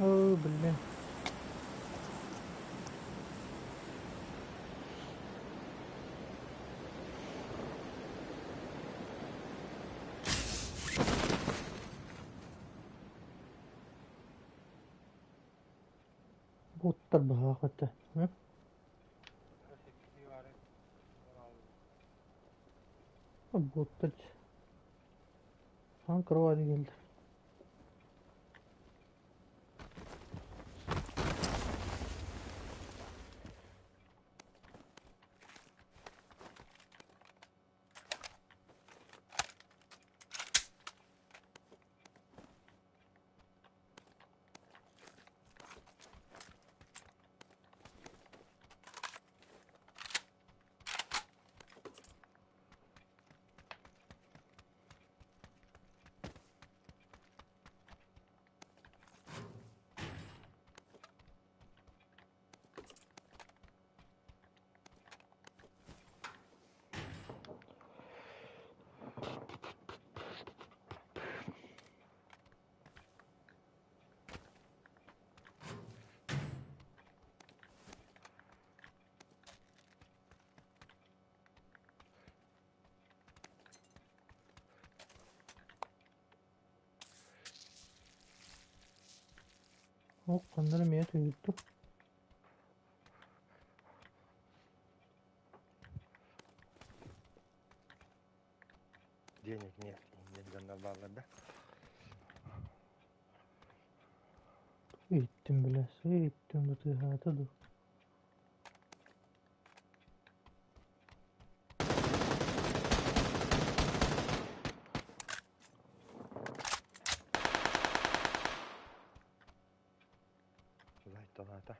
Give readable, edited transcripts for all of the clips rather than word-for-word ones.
О, блин. Буттар быһаах этэ. Буттар. Хан кровати келді. Ол ханна эрэ эмиэ түһүттүм. Денег нет, диэн дьоннор бааллар да. Иһиттим бile, иһиттим да тыаһаата дуу. Лайталаата.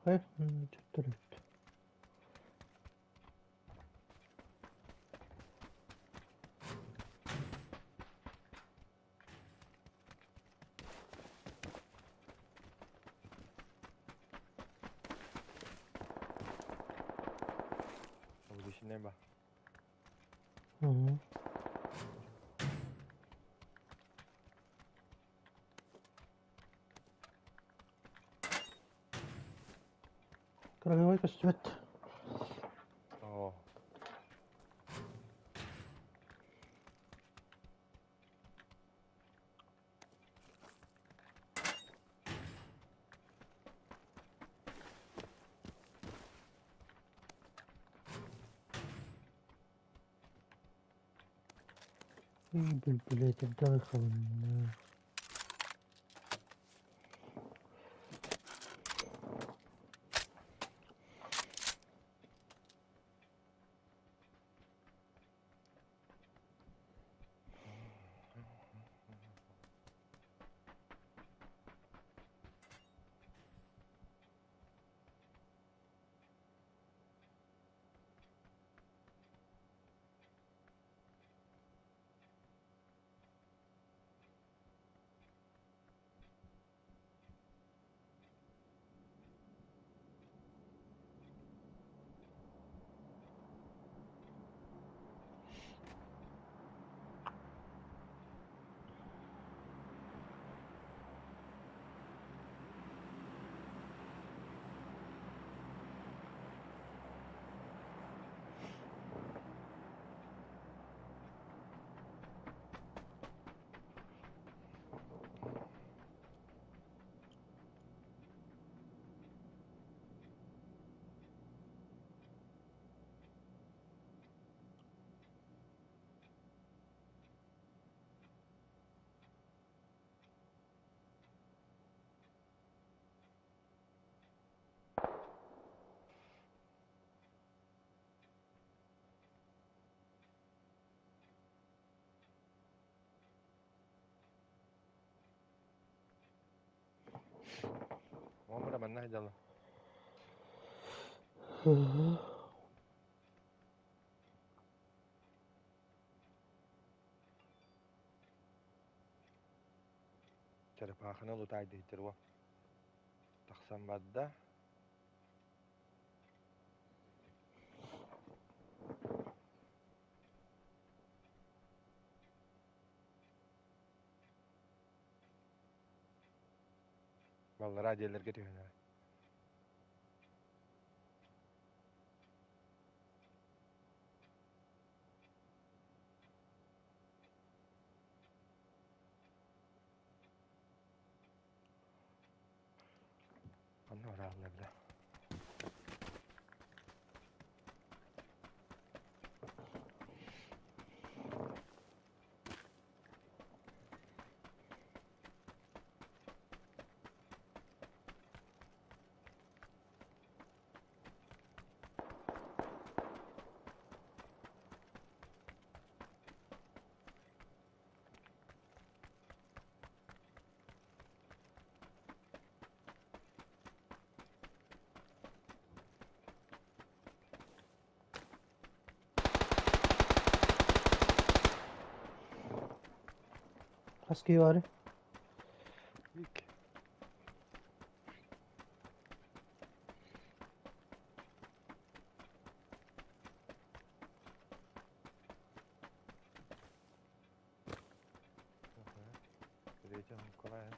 Хайа, төттөрүт. Обычный ба. Угу. Кыргыбай көстүбэт. Оо. Үй, бүлбүлэтэрдэҕи халынна. Уомура манна сылдьаллар. Черепаханы лутаайдыһыттар уо. Тахсан барда. Баллараа дьиэлэргэ түһэн эрэр. Ханна барааллар да? Хас киһи баарый? Ик. Третья Николая.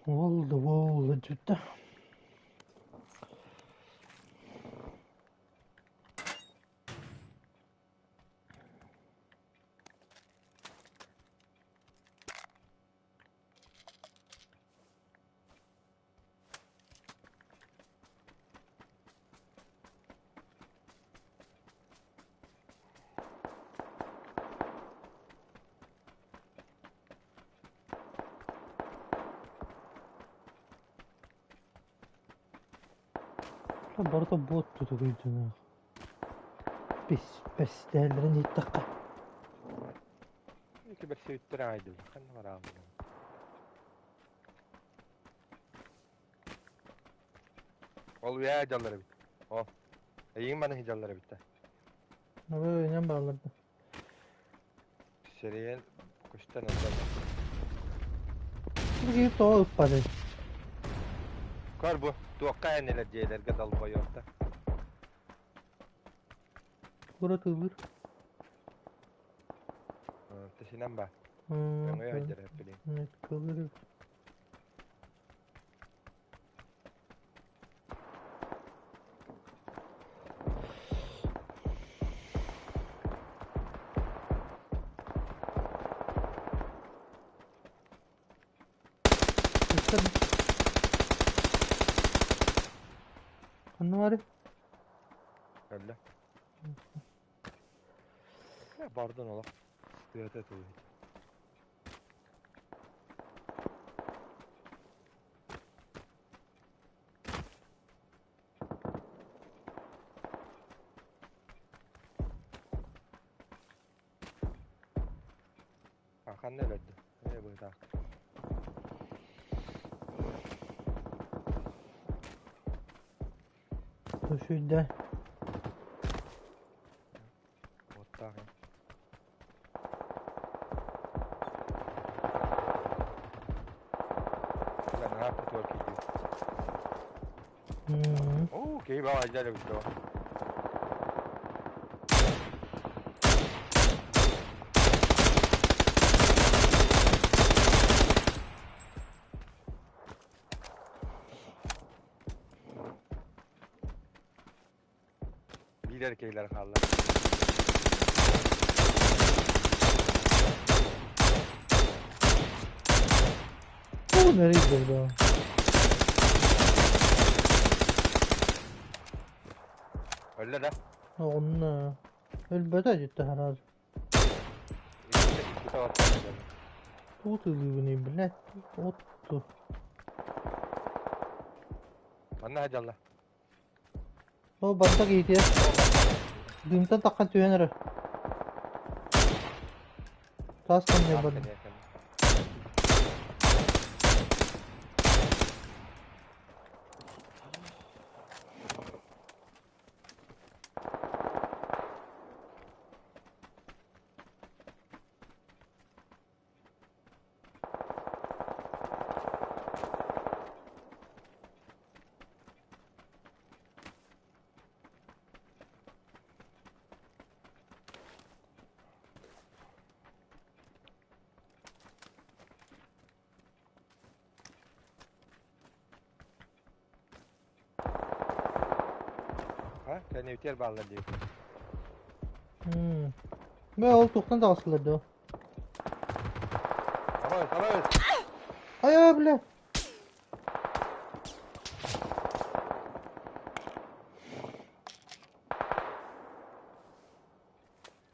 Уол да уол илдьиттэ. Барыта буот тутугуйдунах. Бэстээлэрин ииттэххэ. Ики бэрсибиттэр аайдылар. Ханна барааллар? Ол үйэ дьаллар эбит. О. Эйигин маны дьаллар эбит да. Aba önem bağlardı. Сирэйин көстөн ылла. Бу тоҕо ыппатый? Көр бу, туохха энилэр дьиэлэргэ долбойуохта. Кура тыылыр. Тесинэн ба. Өҥөй сылдьар эппилин. Кылыр. Ханна баарый? Өллө. Бардын олох. Тыата тылый. Ханна өлөрдө? Ээ быһытаах. Көшүйдэ. Оттаах. Оо, киһи баҕа дьэ эбит дуо? Биир эркэйлэр хаалла. Бу nereye gidiyor daha? Өллө да? Онно. Өлбөтө дьиттэ хараас. Иккитэ иккитэ Тугу тыылыыбыный, блядь, отту. Манна сылдьаллар. Ол барда киһитигэр дыымтан таххан түһэн эрэр. Таас ханньа барда. А, кэннибитигэр бааллар диэбит. Бээ, ол туохтан таҕыстылар дуо? Абай, абай! Ай, бля!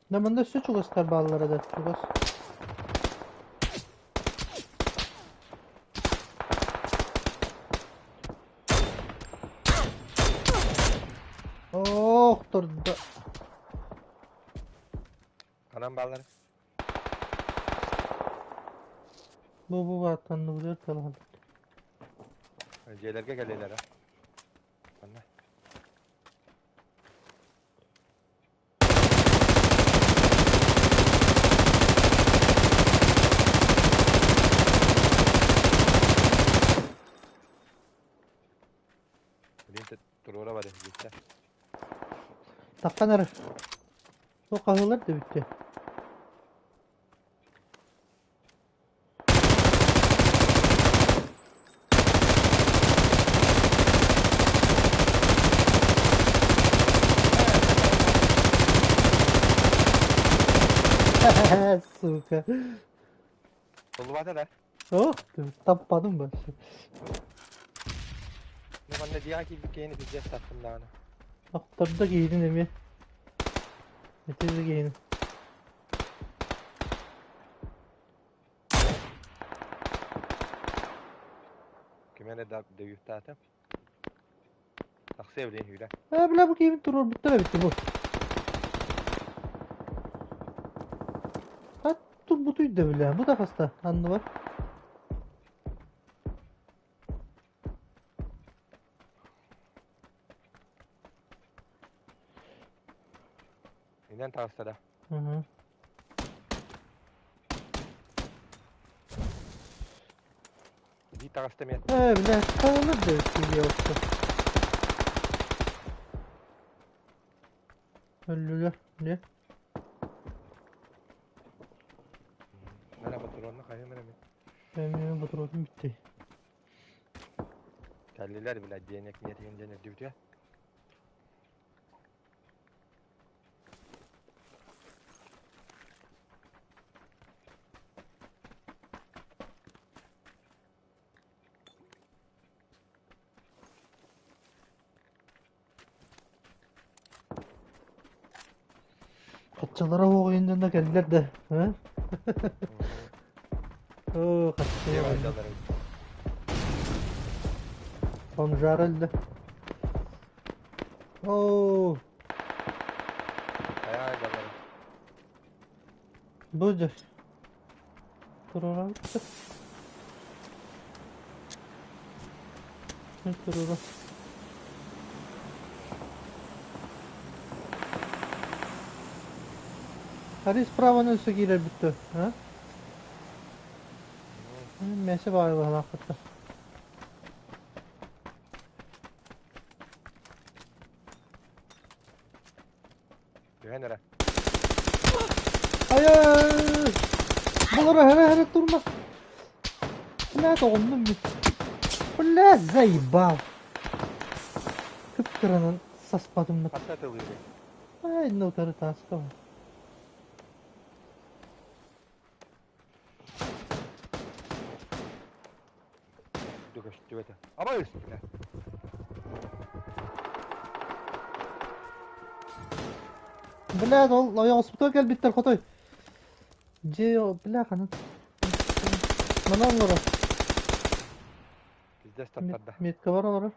Да манна өссө чугастар бааллара да чугас. Ох, турда. Ханан бааллар? Бу бааттанныбытыгар талаһан. Дьиэлэргэ кэллилэр а. Манна. Билин туруора бар диттэ. Таххан эрэ. Ол хаһыылар да бүттэ. Сука. Толлубата да. Ох ты, таппадым вообще. Ну манна дьиэҕэ киирбит киһини пиздец таптым даҕаны. Охтордо киһитин эмиэ. Ити да киһини. Ким эрэ да дөйүөхтээтэ. Тахсыа билин сүүрэ. Ээ, бля, бу киһибин туруорбуттар эбит бу. А турбутуй да бля, бу да хаста анныбар. Инэн таҕыста да. Угу. Дии таҕыста эмиэ. Ээ, бля, хаалар да киһи Өллүлэр, не? Мана ботуруонна хайым эрэ мин. Эмиэ ботуруотум бүттэ. Кэллилэр, блядь, диэн киҥэтигин диэн үрдүбүтүгэр. Хаччалара оҕуйун дьоно кэллэр да, а? Оо, хаччалар. Бомжара өллө. Оо. Бу дьэ. Туруорабыт. Туруора. Арис справаны өссө киирэр бүттө. А? Мэсэ баары баһалаахпытта. Түһэн эрэ. Ай-ай! Булара хара хара турма. Бля, тоҕуннум мин. Бля, заебал. Кыптыранан саспатым. Хатта тылыыры. Ай, ну утары тааска. Көстүбэтэ. Абай үстүнэ. Бля, ол ойоҕоспутугар кэлбиттэр хотой. Дьиэ, бля, ханан. Манан олорор. Пиздец таттарда. Меткалар олорор.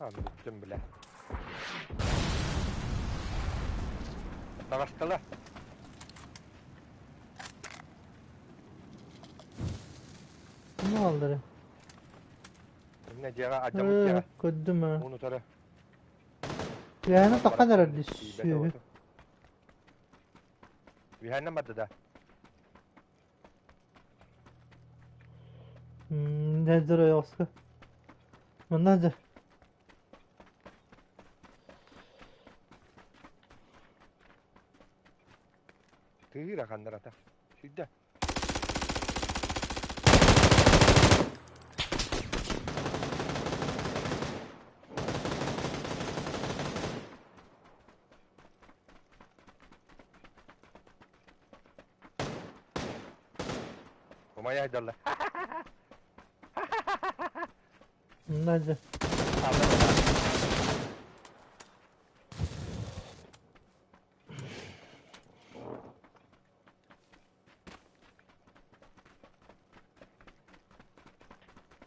А, бүттүм бля. Таҕыстыла. Ким аллары? Иннэ дьиэҕэ алдьаммыт дьиэҕэ. Көрдүм аа. Уун утары. Үөһэни таххан эрэр дии Тиийбэтэ сүөһү. оҕото. Үөһэннэн барда да. Дьэ ойоҕоско. Манна дьэ. Тыыр аханнар ата. Сүйдэ. Умайа айдалла. Манна дьэ.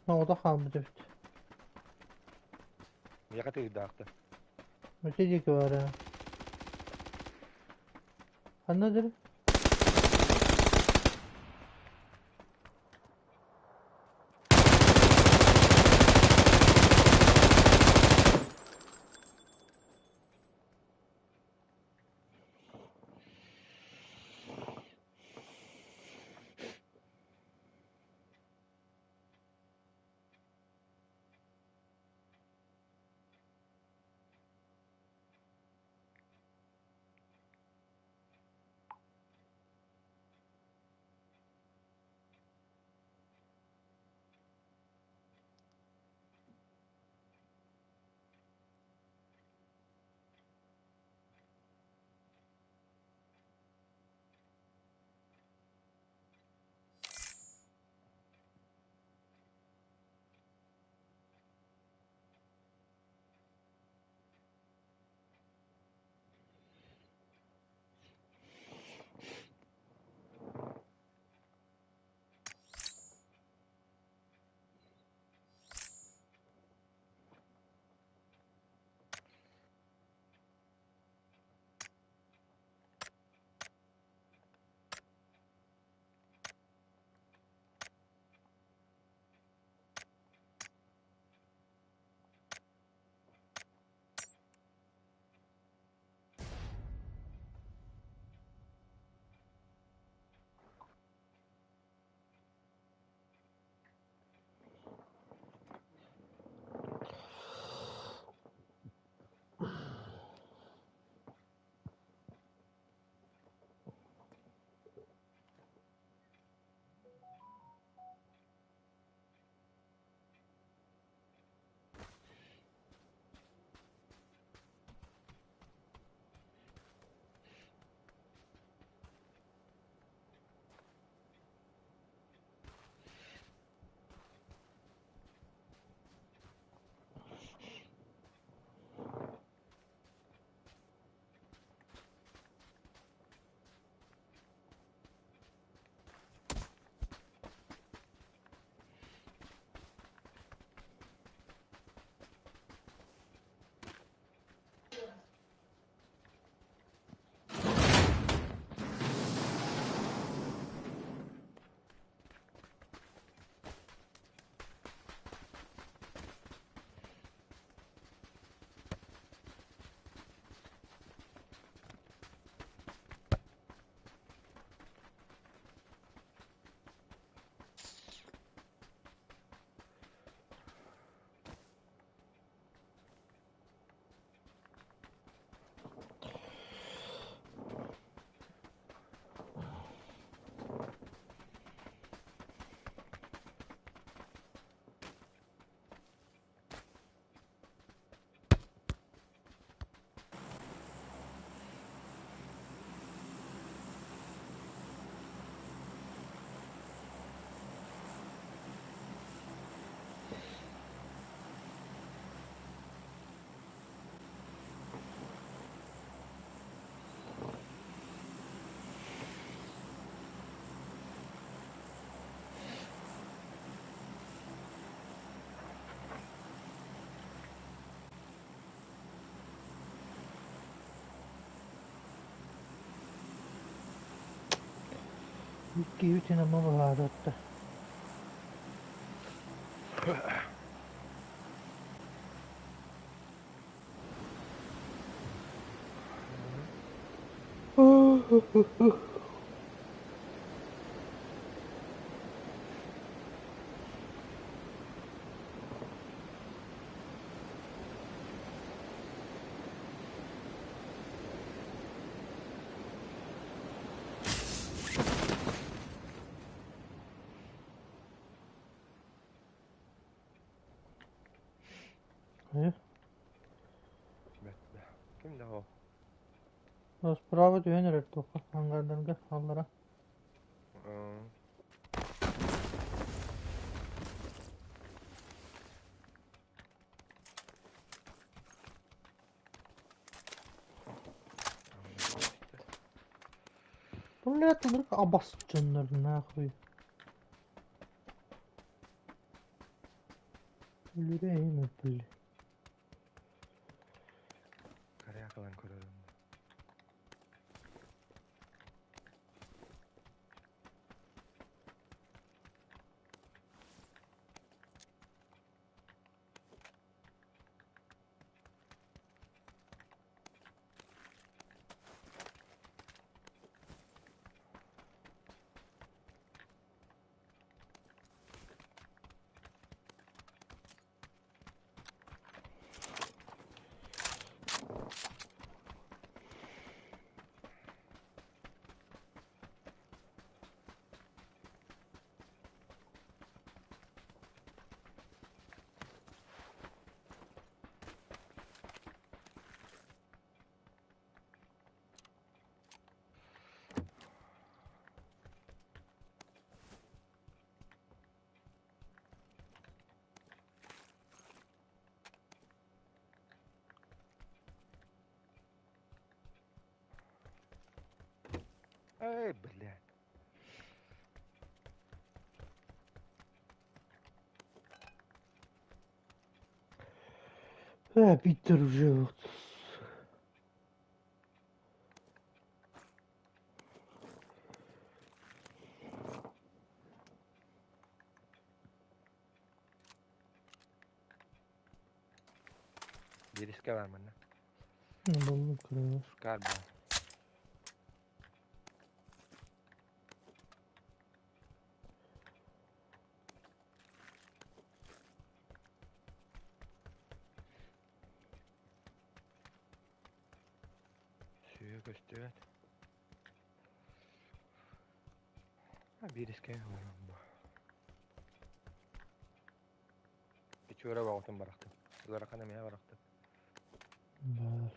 Оҕото хаалбыт эбит. Миэхэ тыырдаахта. Ити диэки баар ээ. Ханна дыр? Икки үтүн ама быһаарытта. Э? Бэт. Ким да ол? Справа түһэн эрэр туохха ангардарга аллара. Блядь, вдруг обосченнар нахуй. Өлөрөйүм бля. Карякалан көрөрүм. Эй, блядь. Питер уже вот. Бириske var manna. Буллум кырылар. Galiba. Suyu göster. Ha, бириske var bu. Печора бағытын барақты. Уларакана мия барақты. Бар.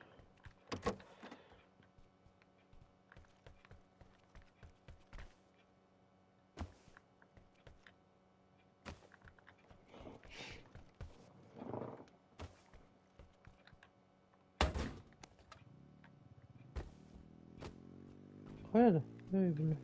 Хайа да? Эй, бля.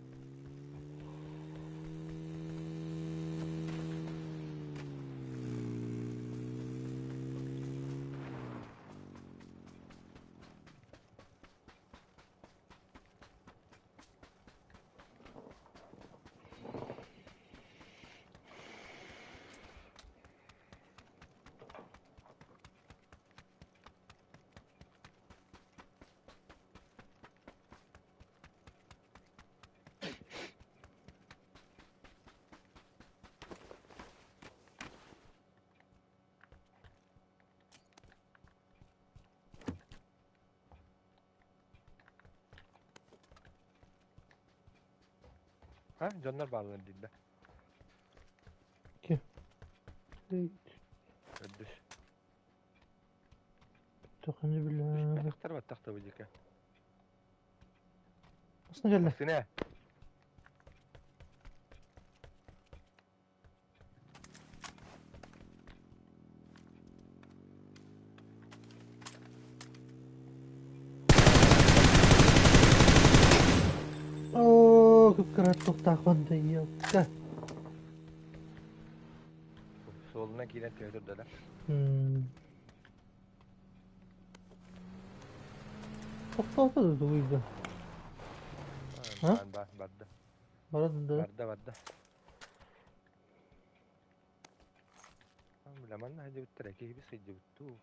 Ha, дьоннор бааллар дииллэр. Эй, Өддөс. Тоханы бля. Түспэтэхтэр баттах да бу диэки. Асна кэллэ. Сыне. Оо, кып-кыра туохтаахпын да ёпта. Суолунан киирэн түһэ турда да. Тохтоото да дугуйда. А? Баар, баар, барда. Бара да. Барда барда. Бля, манна сылдьыбыттара, киһибит сылдьыбыт дуу.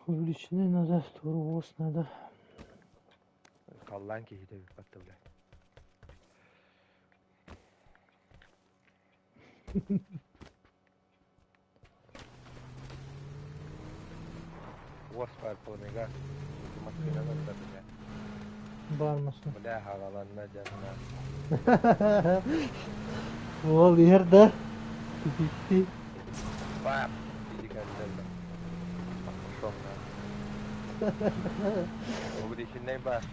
Увеличенный надо, турбос надо. Халлаан киһитэ бүппэт бля. Уос баар полныга массыынанан да бля. Баар массыына. Бля хаалаланна дьанна. Уол иһэр да типикти. Бап! Иди кэллэ. Пошел на. Увеличенный бар.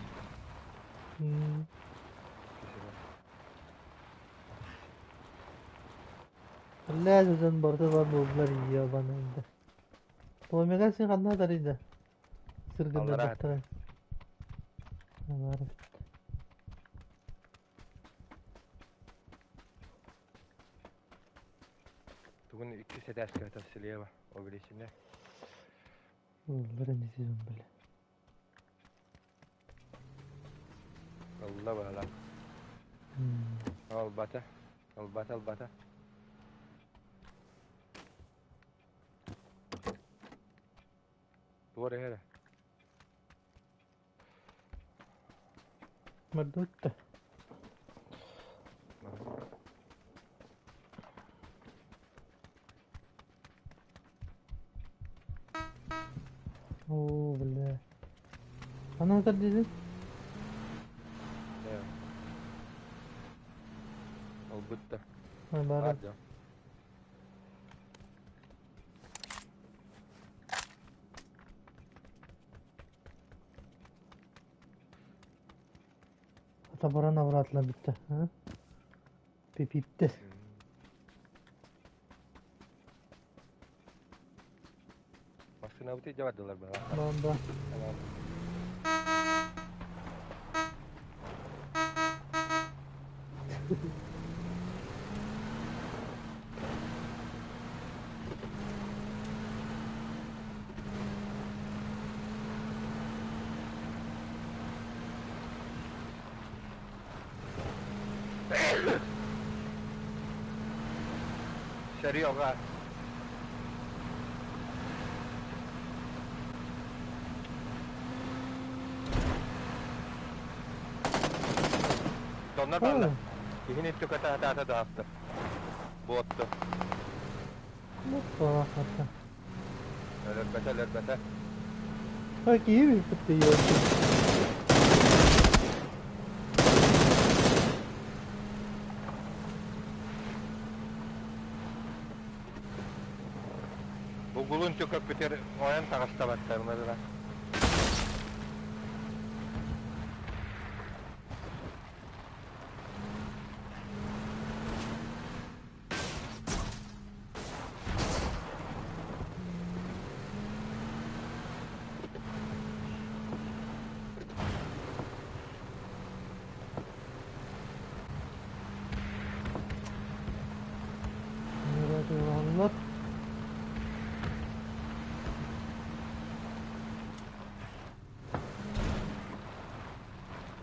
Бля, дьон барыта бар буоллар ебаный да. Пламега син ханна тарыйда? Сыргыннардахтара. Аллара. Тугун иккис этээскэ это слева увеличение. Ыллар не сезон бля. Ылла баала. Албата. Албата, албата. Туора эрэ. Мордутта. Оо, бля. Ханан сытар диэтин? Ылбыт да. Баар. Отобран обратно бүттэ. Пипиттер. Массыынабыт илдьэ бардылар быһа. Бомба. Tamam. Серега. Доннор барда. Киһини түката хатаата да автор. Буотtu. Опа, Өлөрбөтө, өлөрбөтө. Киһи билбит Бугулун түкөппүтэр ойон таҕыстабаттарына Anlat.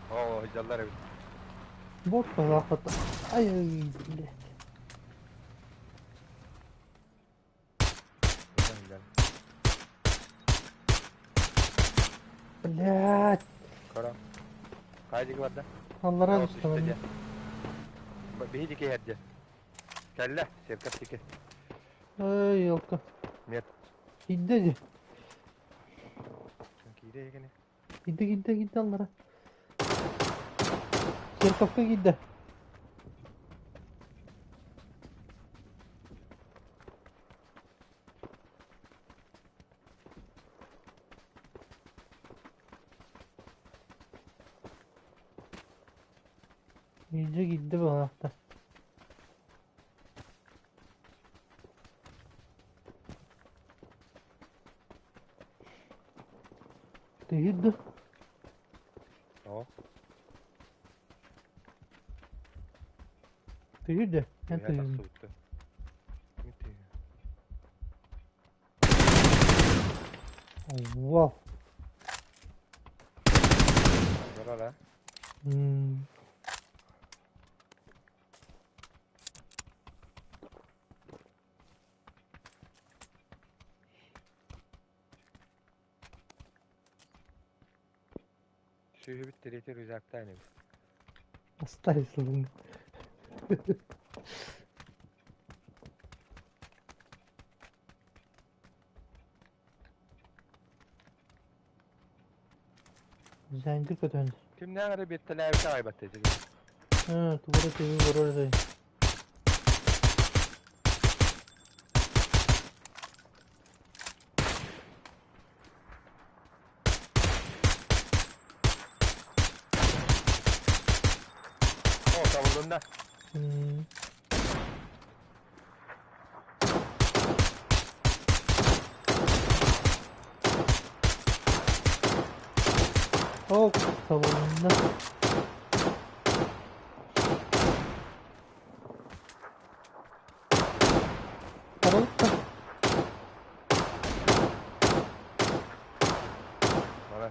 Оо, дьаллар эбит. Бот пожалуйста. Ай, блядь. Блядь. Кара. Хайдик барда? Аллара түстэ. Биһиги киһэрдэ. Кэллэ, серкап тики. Ай, елка. Нет. Киирдэ дии. Киирэ егене. Киирдэ, киирдэ, киирдэ аллара. Серковка киирдэ. Киирдэ, киирдэ баҕалаахтар. Тыйыр да? О. Тыйыр да? Эн тыйырдың. Wow. Durara. Сүһүбүт тириитэ рюкзактаан эбит. Оставь сылын. Зәңгір көтөн. Кимнээх эрэ биэттэлээбитэ аҕай баттайдыгы. Тугура тыгы көрөр этэй. О, табылынна. О, табылынна. Табылытта. Бара.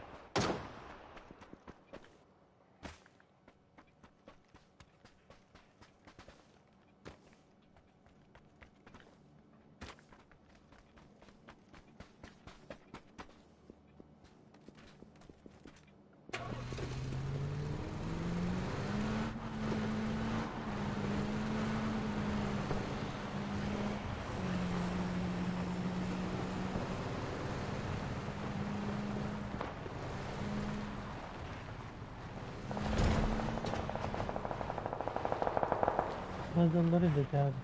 Сылдьаллар эбит abi.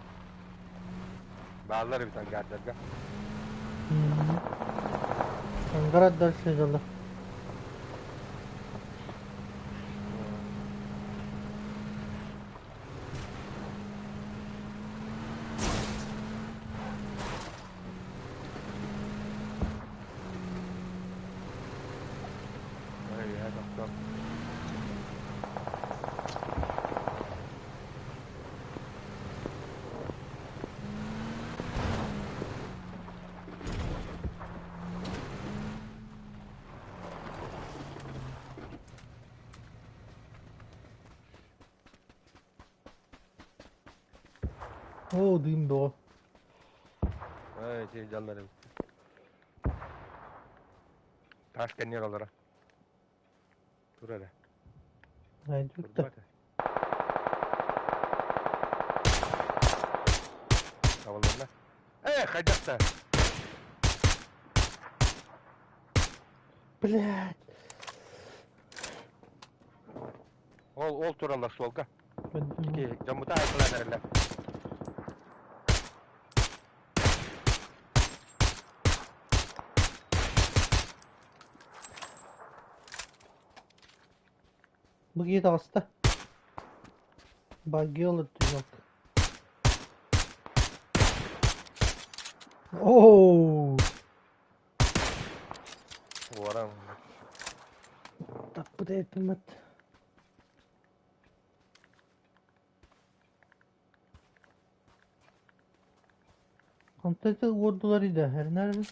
Бааллар эбит ангардарга. Ангараддар сылдьаллар. Ой, я тохтоо. Оо, дым бөҕө. Ой, сылдьаллар эбит. Таас кэннигэр олоро. Тур эрэ. Айдыбыт да. Турбат. Табылынна. Э, хайдах да. Блядь. Ол тураллар суолга. Ики дьоммута айкылаан эрэллэр. Бу киһи таҕыста. Багги олорду yok. Оо! Уоран. Таппыт эппимэт. Хантан уордулар иде. Эрнер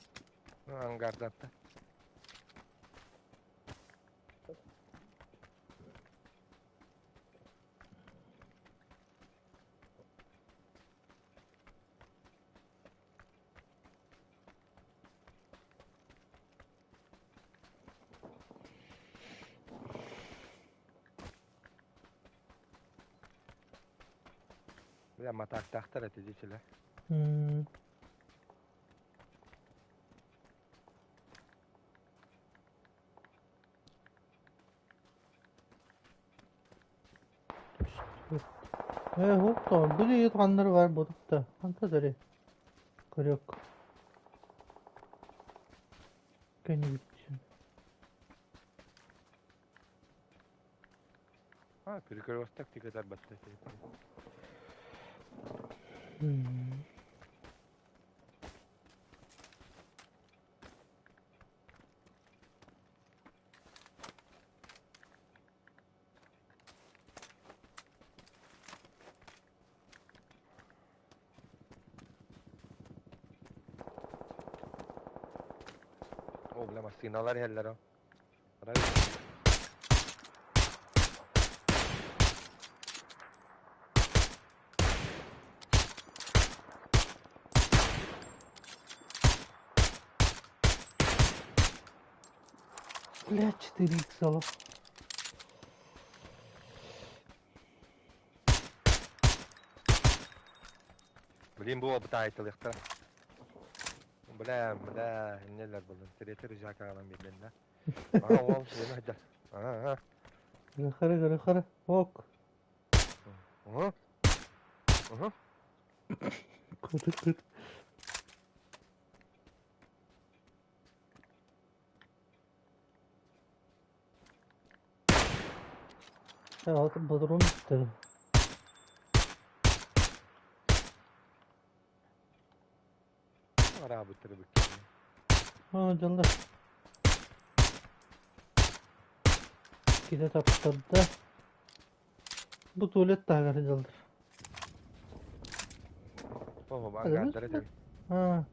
Ангардатта. Бля, матаактаахтар этэ дичилэ. Э, хопто, бу ханнар бар бодукта. Ханта даре. Көрөк. Кэннибит. А, перекресток тикетер батта. О, Бля, массыыналар иһэллэр ол. Бля, 4 икс олох. Блин, бу бытаайтылыахтара. Бля, бля, иннелер булдum. Третий рюкзак аҕалан биэрдин да. Аха, уол, сиэмэ сылдьар. Аха, Гыры гыры гыры. Ок. аха. Аха. Кыт кыт. Бодрум бүттэ. Араабыттары бүттэ. Аа, дьаллар. Киһи таптарда. Бу туалет таһыгар сылдьаллар. О, ангардара этэбин. Аа,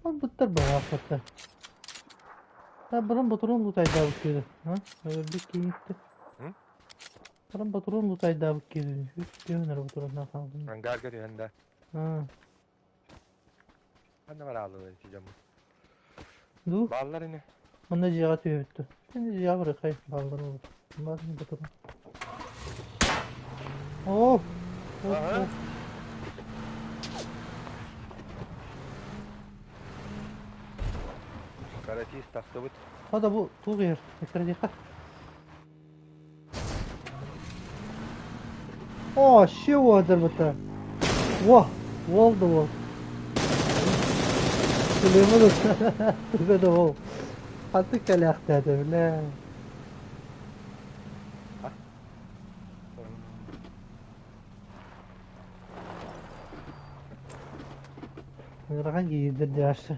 барбыттар баҕаахпыттар. Баран ботурун лутайдаабыт киһи. А, өлбүт киһи иттэ. Баран ботурун лутайдаабыт киһи. Үс түһүнэр ботурунна хаалдым. Ангарга түһэн да. Аа. Ханна барааллар ити дьоммут? Ду? Бааллар ини. Манна дьиэҕэ түһүбүттэр. Син дьиэҕэ барыхай бааллар ол. Баарын ботурун. Оо! Аха. Каратист тахсыбыт. Хада бу туох иһэр? Эккирэтиэххэ. О, ще уодырбыта. Во, уол да уол. Күлүмү туга да уол. Хантык кэлээхтээтэ билэ. Ыарахан киирдэр дьаасы.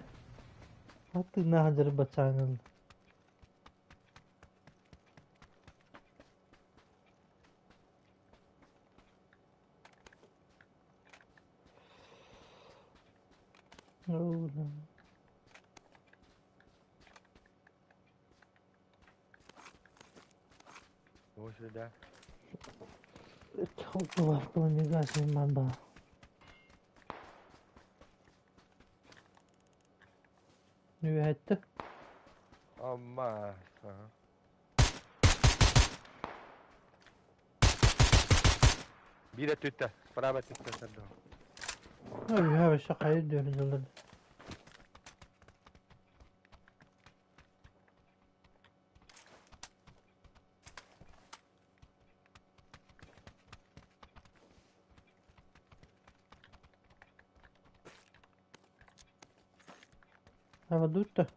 Аттыгнаах дьарбат сааныл. О, сюда. Үөһэттэ. Амма. Биир өттүттэ, справа өттүттэ сардо. Үөһэ өссө хайа дүөрү дьыллар. Авадутта.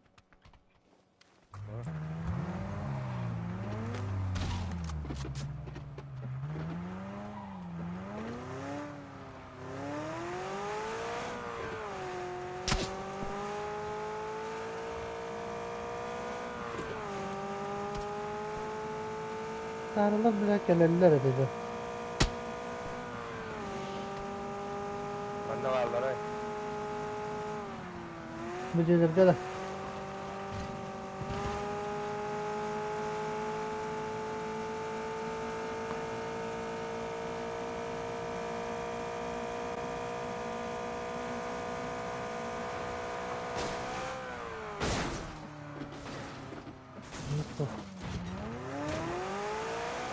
Саарылар бile кэлэллэр этэ дьэ. Манна бааллар ай. Бу дьиэлэргэ да.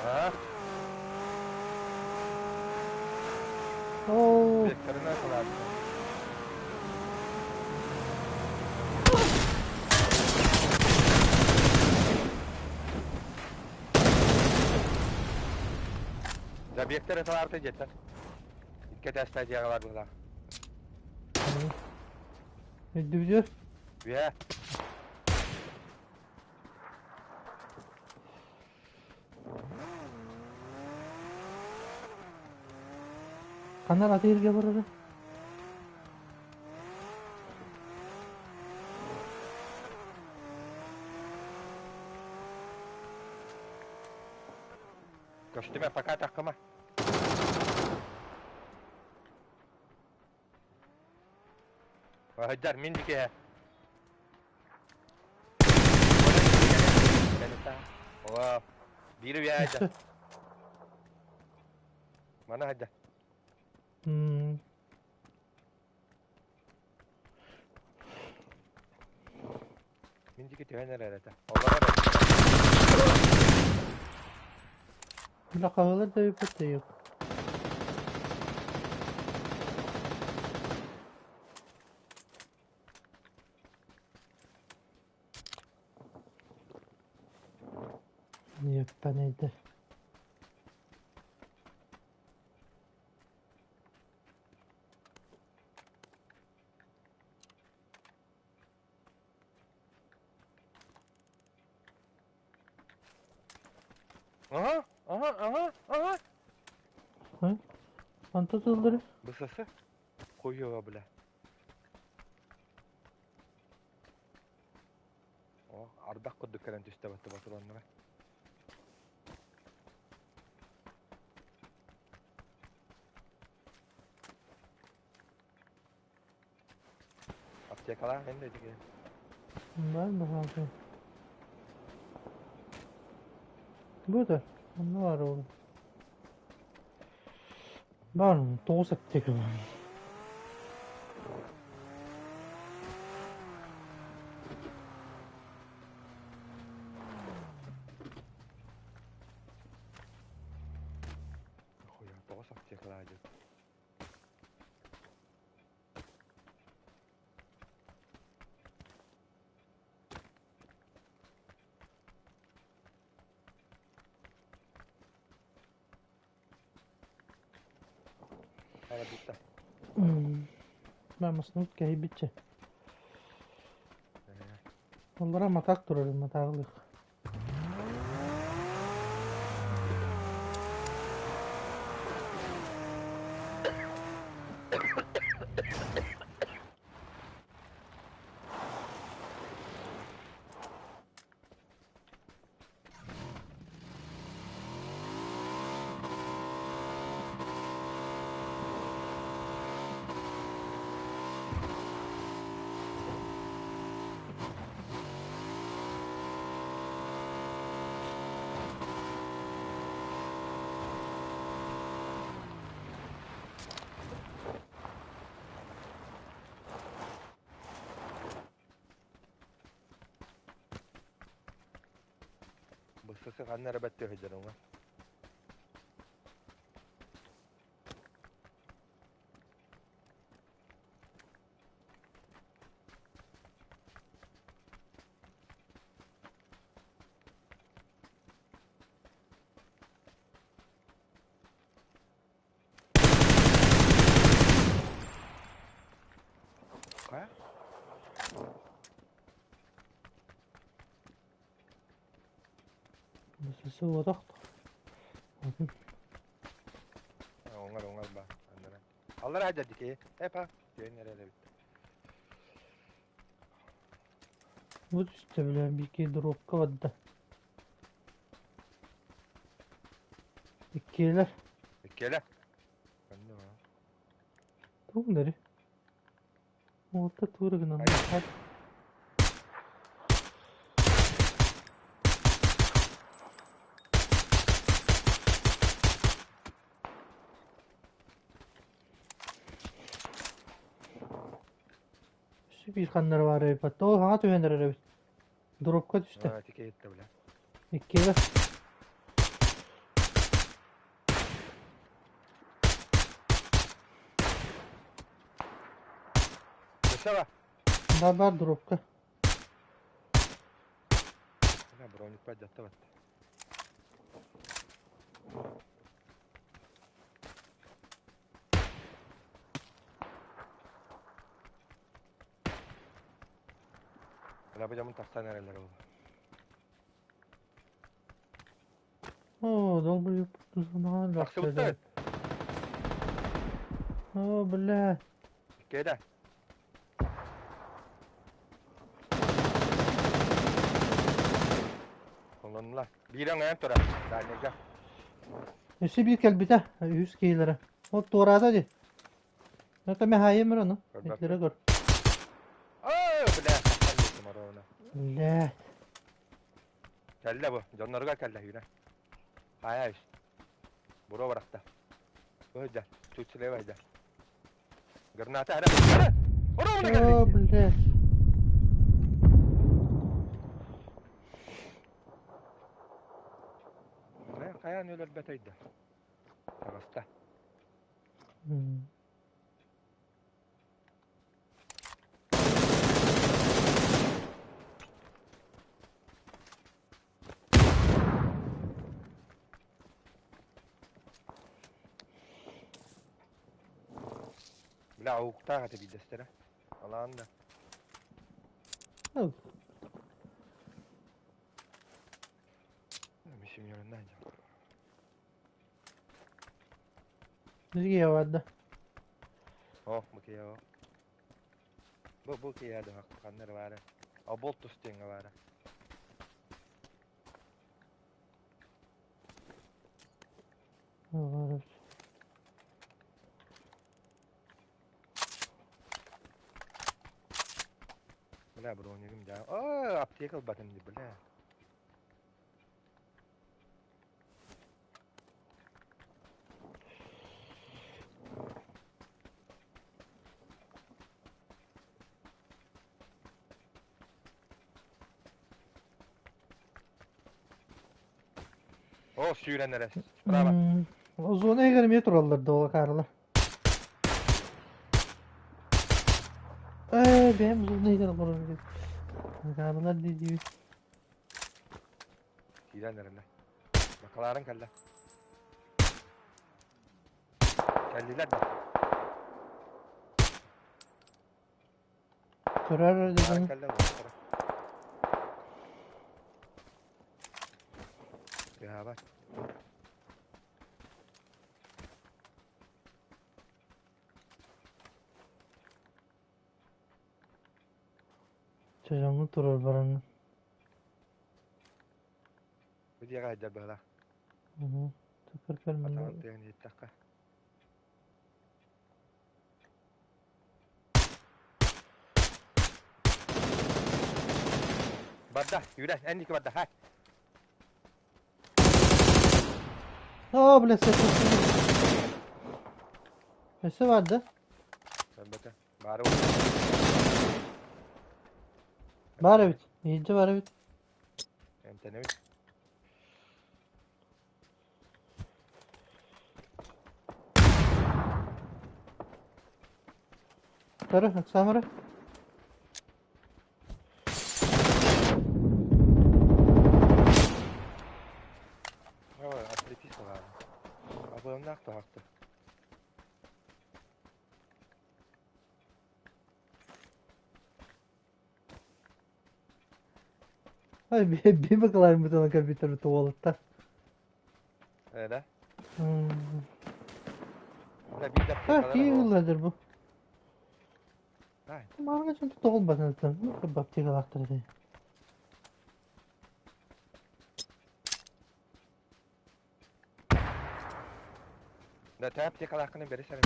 А? Оо. Векторына кылаатта. Забектер эталарты жеттер. Икки этээстээх дьиэҕэ бар быһыылаах. Өйдүүбүтүөр? Үө. Ханна атыырга барара? Көстүмэ, пока таххыма. Аһыйдар, мин дикиһэ. Ола биир үйэ Мана хадда. Мин диэки түһэн эрэр этэ. Олорор Бля, хаһыылар да бүппүт да yok. Еппэнэйдэр. Aha, aha, aha, aha. Ха? Онто тыллары? Бысасы. Хуёво, бля. О, ардах курдук кэлэн түстэ батты ботуруоннара. Аптекалаах эн да ити Бар баһаалта. Бу да, онно баар ол. Бар, тоҕус аптека бар. Хуя, тоҕус аптекалаах дьон. Ала бүттэ. Мен маснут кэһийбитчэ. Оллара матаак турар, матааҕылыах. Быстысы ханна эрэ бэттиэ сылдьар уҥа. Хайа? Суотох. Оҥор оҥор ба. Аннара. Аллара дядики. Эпа. Түйэн эрэ эбит. Бу түстэ билэн биики дробка барда. Иккиэлэр. Иккиэлэр. Тугуннары? Уолта туора гынан Өссө биир ханнара баар эбит. Ол хаҥа түһэн эрэр эбит. Дробка түстэ. Аа, тикэ иһиттэ бля. Иккиэлэр. Өссө Бар бар дробка. Бля, броник поддятта батта. Бля, бу дьоммун тахсан эрэллэр ол. О, долбоёб Тахсыбыттар. О, бля. Кэдэ. Олоннулар. Биир өҥөйөн турар. Дальнайга. Өссө биир кэлбитэ, үһүс киһилэрэ. Ол туораата дии. Это мехайым ону. Итлere көр. Оо, бля, тахсан диэтим оруобуна. Бля. Кэллэ бу, дьонноругар кэллэ Юра. Хайа ис. Буруо барахта. Бу сылдьар, чуть слева сылдьар. Граната эрэ. Эрэ! Оруобуна О, кэллиҥ. блядь. Хайаан өлөрбөтөй да. Таҕыста. Бля, ауктаах этэ биирдэстэрэ. Алаан да. Oh. Мисимьонна. Биһиги барда. О, бу киһи о. Бу киһи да ханна эрэ баара. Обол тустиҥҥа баара. Бля, бронигым дьаа. О, аптека ылбатым дии, бля. О, сүүрэн эрэ. Справа. Зона иһигэр эмиэ тураллар да ол акаарылар. Ээ, бэйэм зона иһигэр олорор эбит. Акаарылар дии диибит. Киирэн эрэллэр. Бакалаарын кэллэ. Кэллилэр да. Көрөр Бакалаарын дьон. кэллэ уолаттара. Тыаһаабат. Чочоҥҥо турар бараҥҥын. Бу дьиэҕэ сылдьар быһыылаах. Уһу. Көр-көр манна. Атаҕын тыаһын иһиттэххэ. Барда, Юра, эн диэки барда, хай. Оо, бля, сөп. Өссө бар да? Көрбөтө. Баары Бар эбит. Иһирдьэ бар эбит. Эмтэнэбит. Көрө, Оксана. Ой, отлепись ладно. Абыаннаах туһахты. Ай, би бакаларбытын компьютер туолутта. Ээ М. Да биир А, аптекалара кии ол. ылладыр бу. Ай, Марга чонто тоҕул батынаттан. Ну, аптекалаахтар этэ. Да тэ аптекалааххына бэрис эрэ.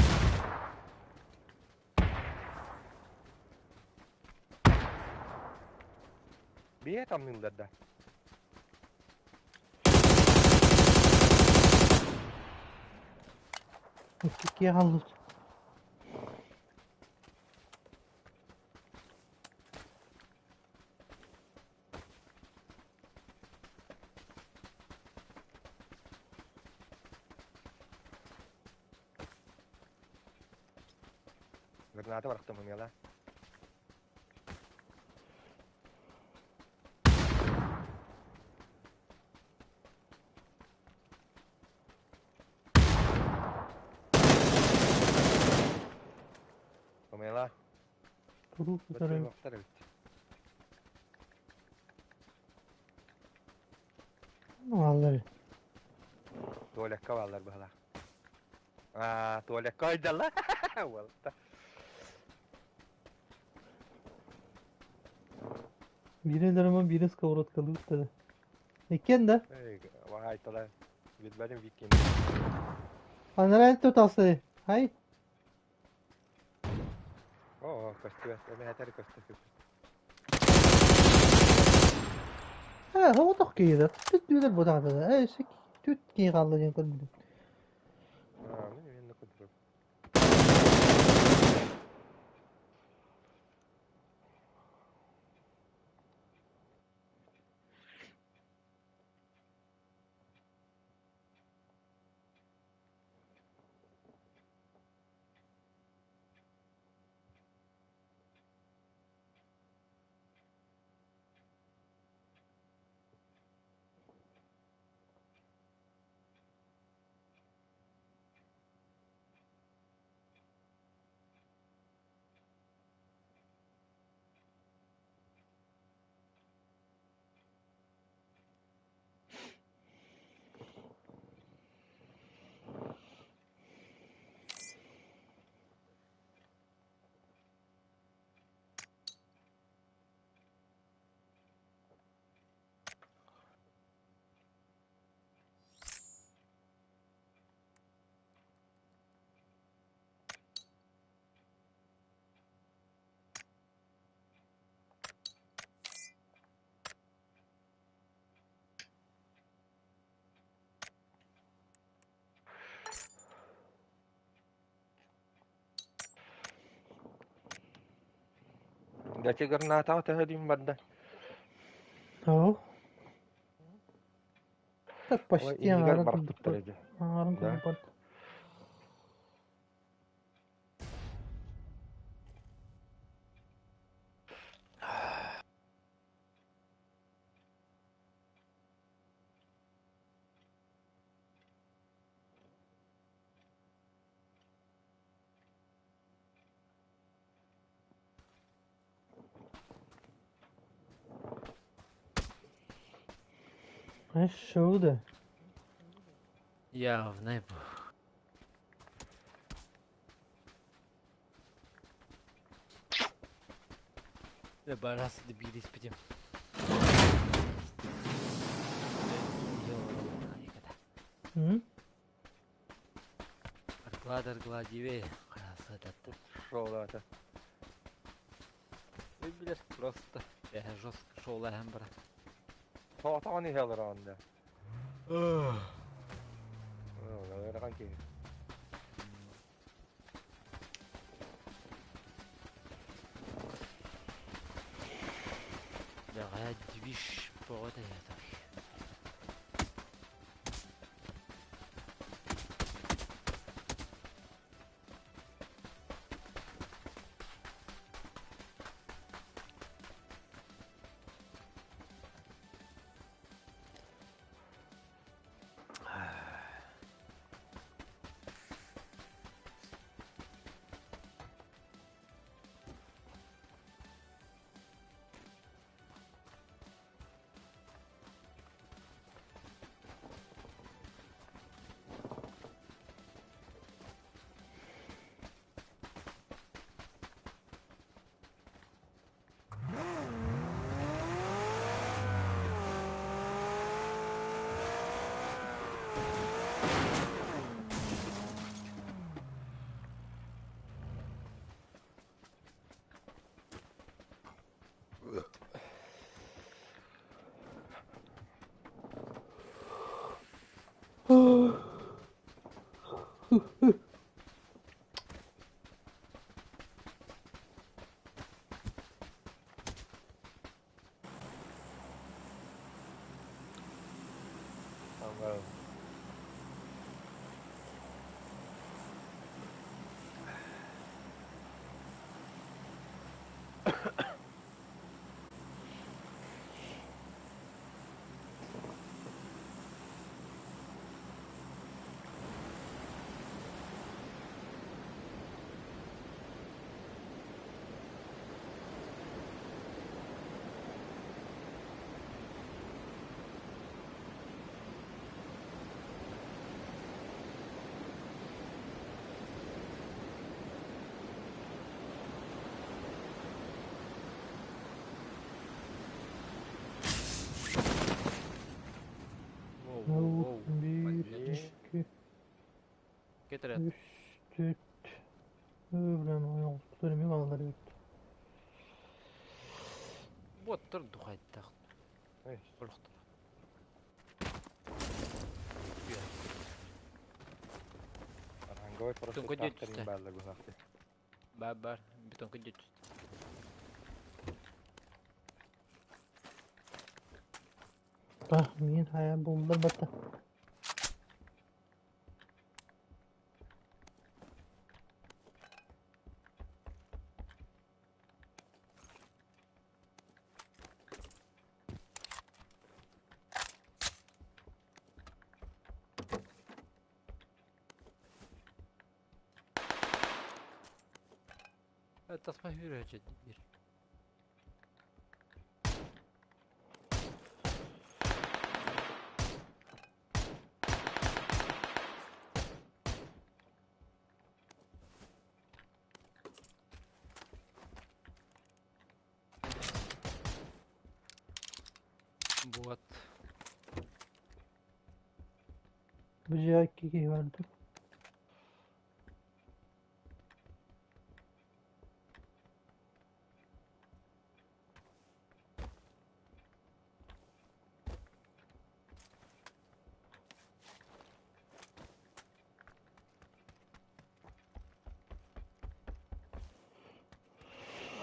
Бие тамныыллар да. Икки хаалбыт. Граната барахтым умела. Умела. Турук көрөм. Баттар эбит. Аллар. Туалекка бааллар быһалаах. Аа, туалекка ойдалла. Уолта. Биирин роман биирин сковородкалыы ыттара. Иккиэн да? Эй, ваайтала. Билбэтим викин. Анараа туталсай. Хай. Оо, көстүбэт. Эми этэр көстүбэт. Ээ, соҕотох киһи да, түт билэр буотаҕа да, ээ, өссө түт киһи хаалла диэн көрбүтүм. Аа, мин эмиэ курдук. Дача гранатаҕа төһө диин барда? Оо. Так Ой, почти иннигэр аҥаарын барахпыттар курдук этэ. аҥаарын Да. курдук барда. Шоу да. Явно бу. Да барас добились путем. М? Арглад аргладиве. Красота. Шоу это. Выберешь просто. Я жестко шел брат. Тоҕотоҕун иһэлэр онно. Ыарахан киһи. Давай движ погода я так. Аңга. Воу, воу, воу. Биир, Понятно. икки, Кетерет. үс, түөрт. Блин, ойоҕоспутун эмиэ бааллар эбит. Вот тур духайдах. Эй, Олохтор. Ранговый просто Бетонка трактор дьүттэ. бааллар быһаахты. Бар бар. Бетонка дьүттэ. Bah, мин хайа буллар бата. Тасма хүрөчө бир. Вот. Бу дьиэ икки киһи барда.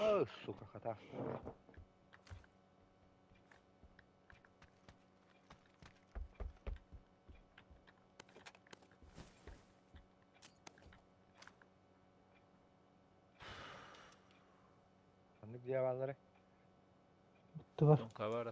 О, сука, хата. Ханнык дьиэ бааллары? Туба. Бетонка бар.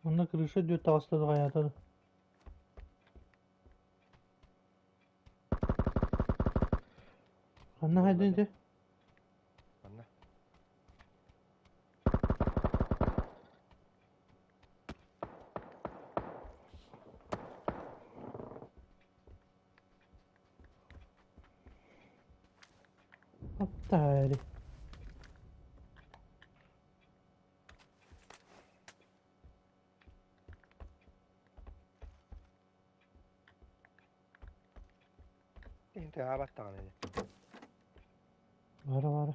Онно крыша дүөт таҕыста хайаата. Ханна хайдын ити? Манна. Аттари. Инте аабаттаҕын ини. Бара бара.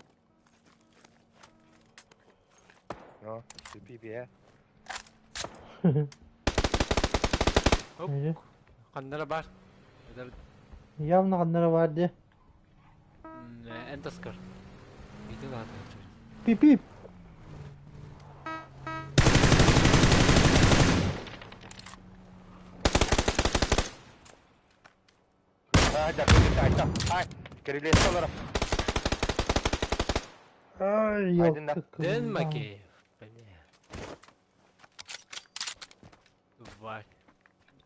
Но, пи-пи Хоп. Нее? Ханнара бар. Это Явно ханнара бар дии. эн таскар. Иди ладно. Пип-пип. Аа, дьэ, айта. Ай, кирилиэсэ олоро. Ай, Айдын да. ёлка. Дэн Макеев. Бля. Тварь.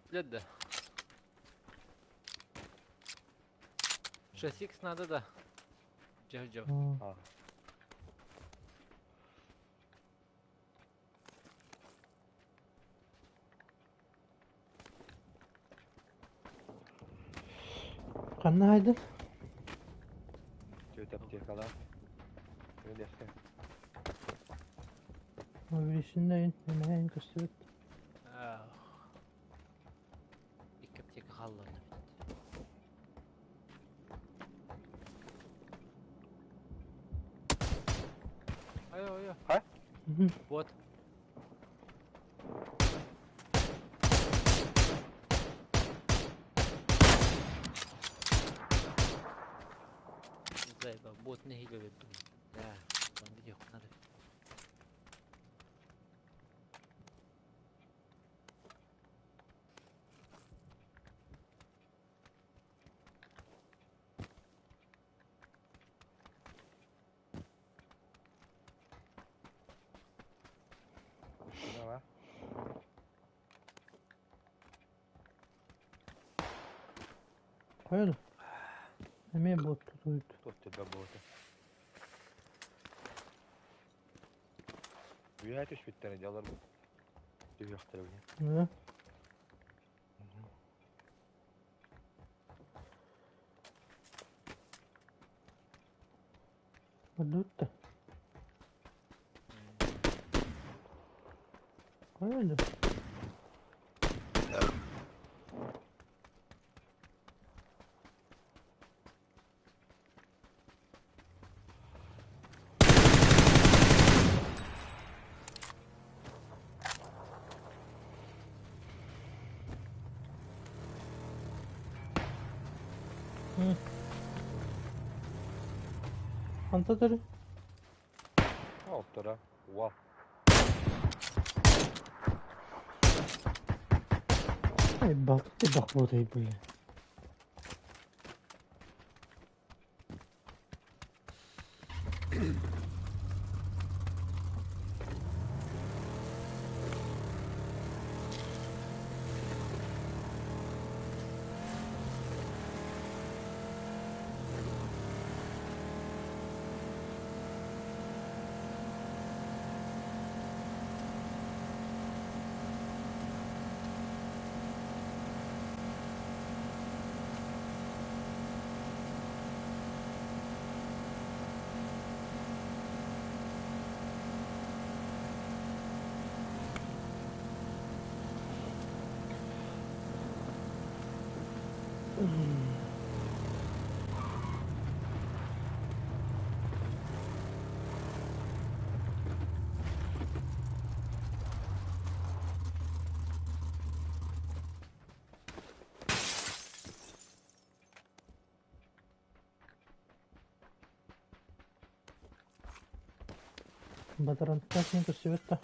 Бля, да. 6х надо, да. Джо-джо. Аа. Ханна хайдын? Түөт аптекалаах. Кирилиэскэ. Мобилисинна ин, эмэһин көстүбүт. Икки аптека хаалларда бит. Ай, ай, ай. Вот. Зайба, бот нэһиилэ өлөрдүм. Да, бандит надо. Мына ба. Хайа Эмиэ бот тутуйт. Туох төрбө буолута. Үөһэ түспүттэрэ дьалар бу. Түһүөхтэрэ бу. Да. Бардыбыт да. Хайа өлдү? Ханта турар? Оттора. Уа. Ай, балты бах буолай бля. Батарантан син көрсүбэт да.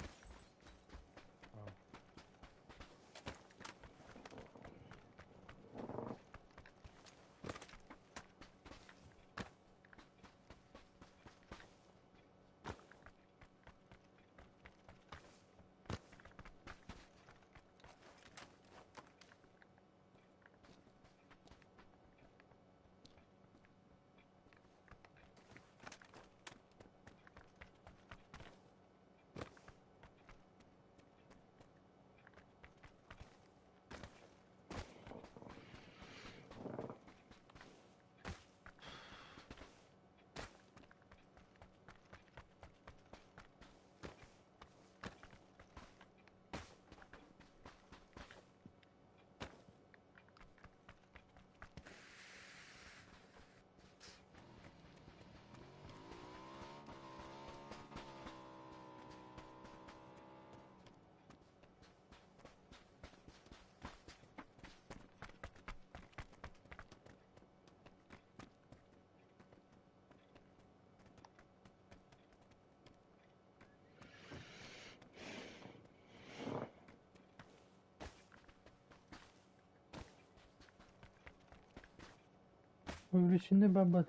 Увлечены баба.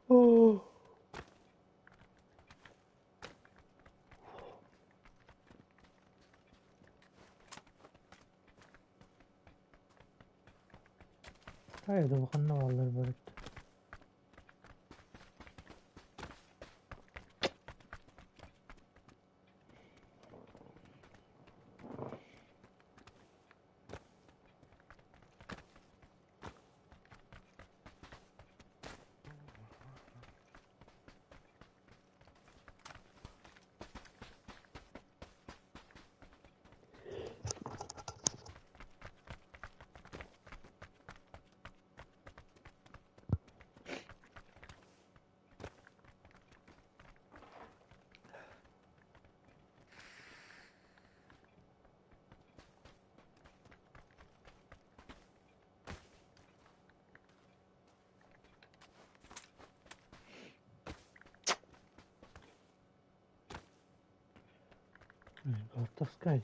О! Хайда ханна бааллар барыт. Таскай.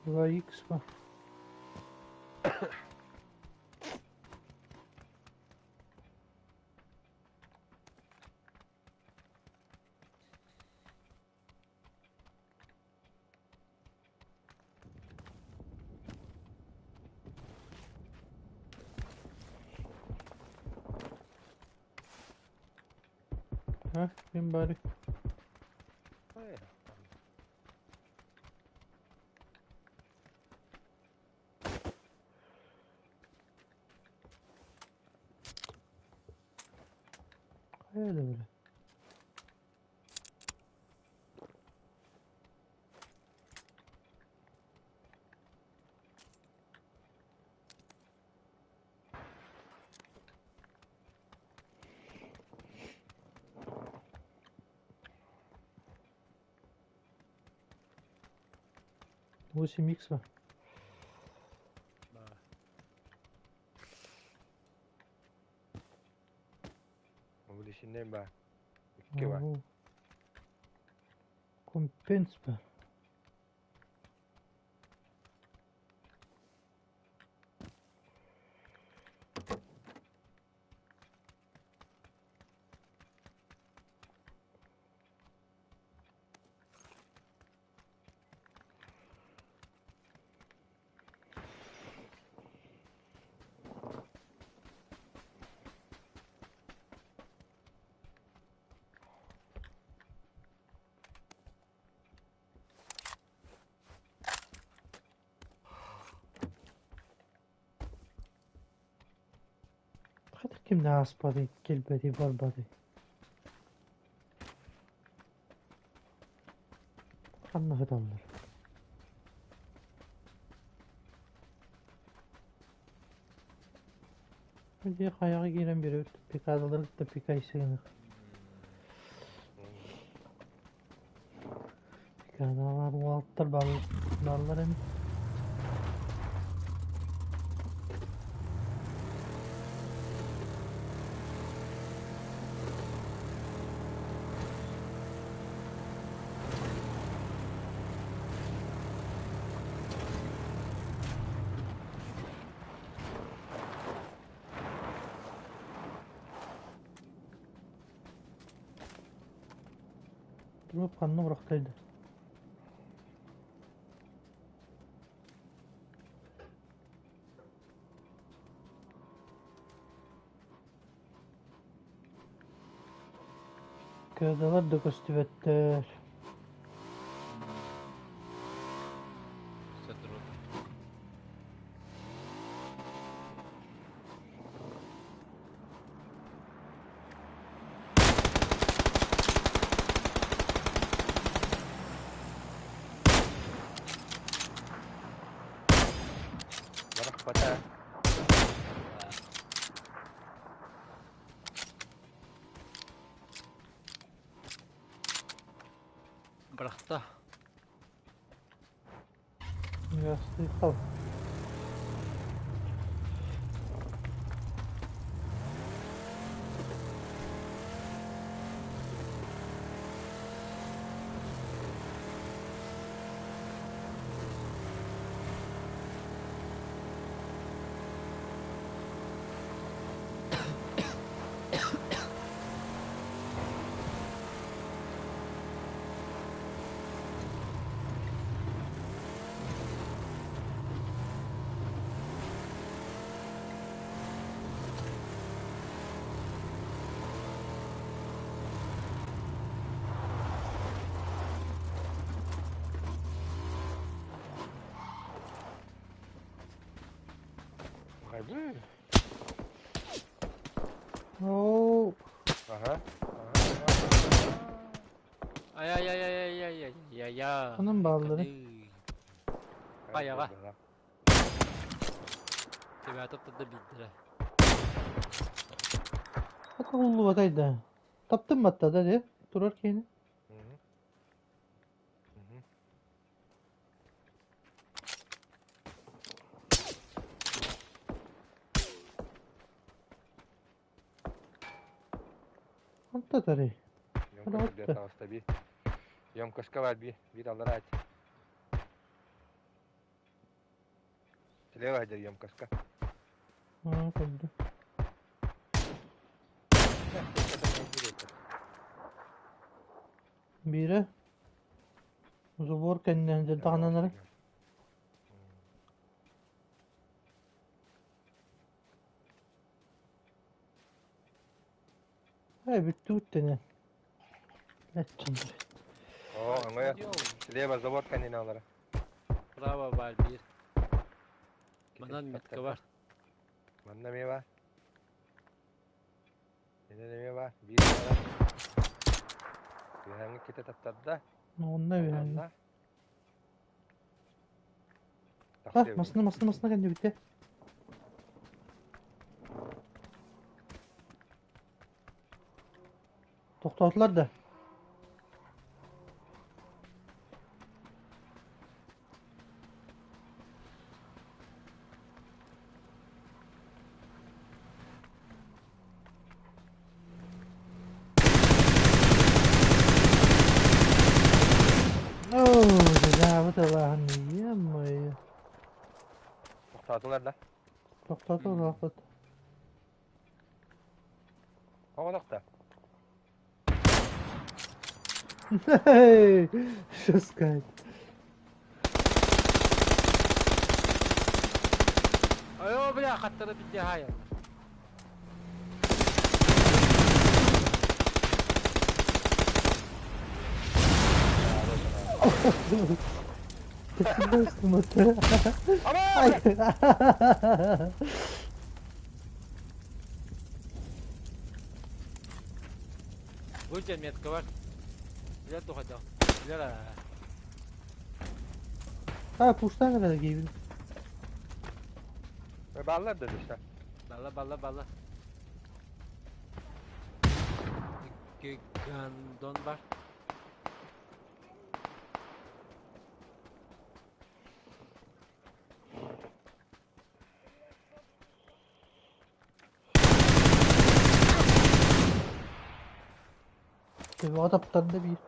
2 х ба. А, ким баарый? Хайа да били. 8 икс ба? Ба. Увеличение ба. Икки ба. Оо. Компенс ба. Хайдах кимнээх ааспатый, кэлбэтий, барбатый? Ханна сыталлар? Дьэ хайаҕа киирэн биэрэбит, пикадалары кытта пикайсыгынык. Пикадалар уолаттар бааллар эми. Туруп ханна бырахтайды. Кыадалар да көстүбэттэр. Сотрудник. Барахпата. Да. Бырахта. Ястыйхал. Хайбы. Оо, Ага. Ай-яй-яй-яй-яй-яй-яй. Ханан бааллары? Хайаҕа. Тебя таптырда биирдэрэ. Хата уллубатай да. Таптым батта да де. Турар киһини. Онто тарый. Емкость би. Емкость бар би. Бир аллараа. Слева хадер емкоска. Аа, көрдүм. Биирэ забор кэннинэн дьардаҕынан Ээ, бүттүбүт дэнэн. О, оҥоё. Слева забор кэннинэ олоро. Право баар биир. Манан метка бар. Манна эмиэ баар. Инэн эмиэ баар. Биир баара. Үөһээҥҥи китэ таптарда. Онно үөһээҥҥи. А, масына, масына, масына кэннибитэ. Тохтоотулар да? Оо, дьаабыт алааһын ё-моё. Тохтоотулар да? Тохтоотулар Оҕолох да? Что сказать? Айо, бля, хаттара битте хайа. Бу дьэ метка бар. Билэр тухайда. Билэр аа. А, пуштан эрэ гейбин. Баллар да düşтü. Балла балла балла. Гандон бар. Төбөҕө таптарда биир.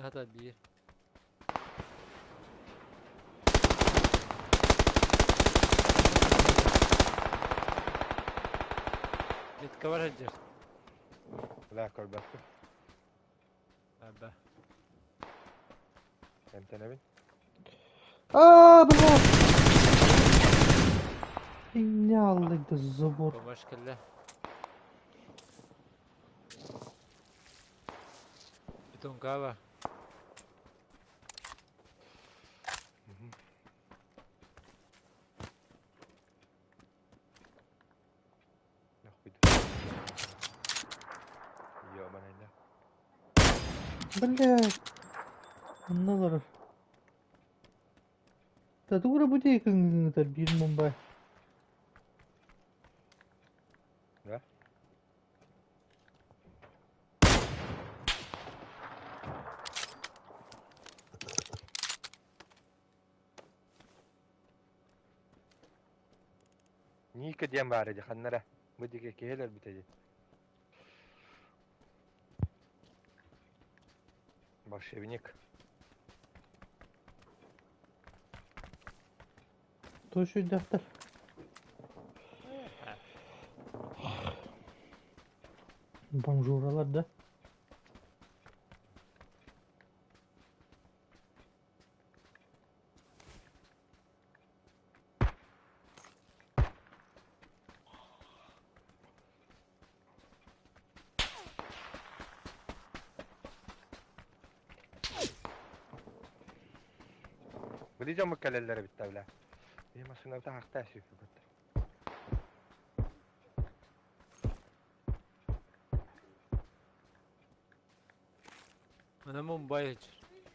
Хата биир. Метка бар сылдьар. Бля, көрбөппүн. Аба. Эмтэнэбин. Аа, бля! Инне аллык да забор. Помощь кэллэ. Бетонкава. Бля! Онно олорор. Татура бутей кыҥыҥытар биир Мумбай. Да? Ника диэн баара дии ханна эрэ. Бу диэки киһи өлөрбүтэ дии. Большевник. Тош өйдөөхтөр. Бомжуралар да. Били дьоммут кэлэллэрэ бүттэ бля. Биһи массыынабыта хаахтаа сүүрбүт. Ана Мумбай сылдьар.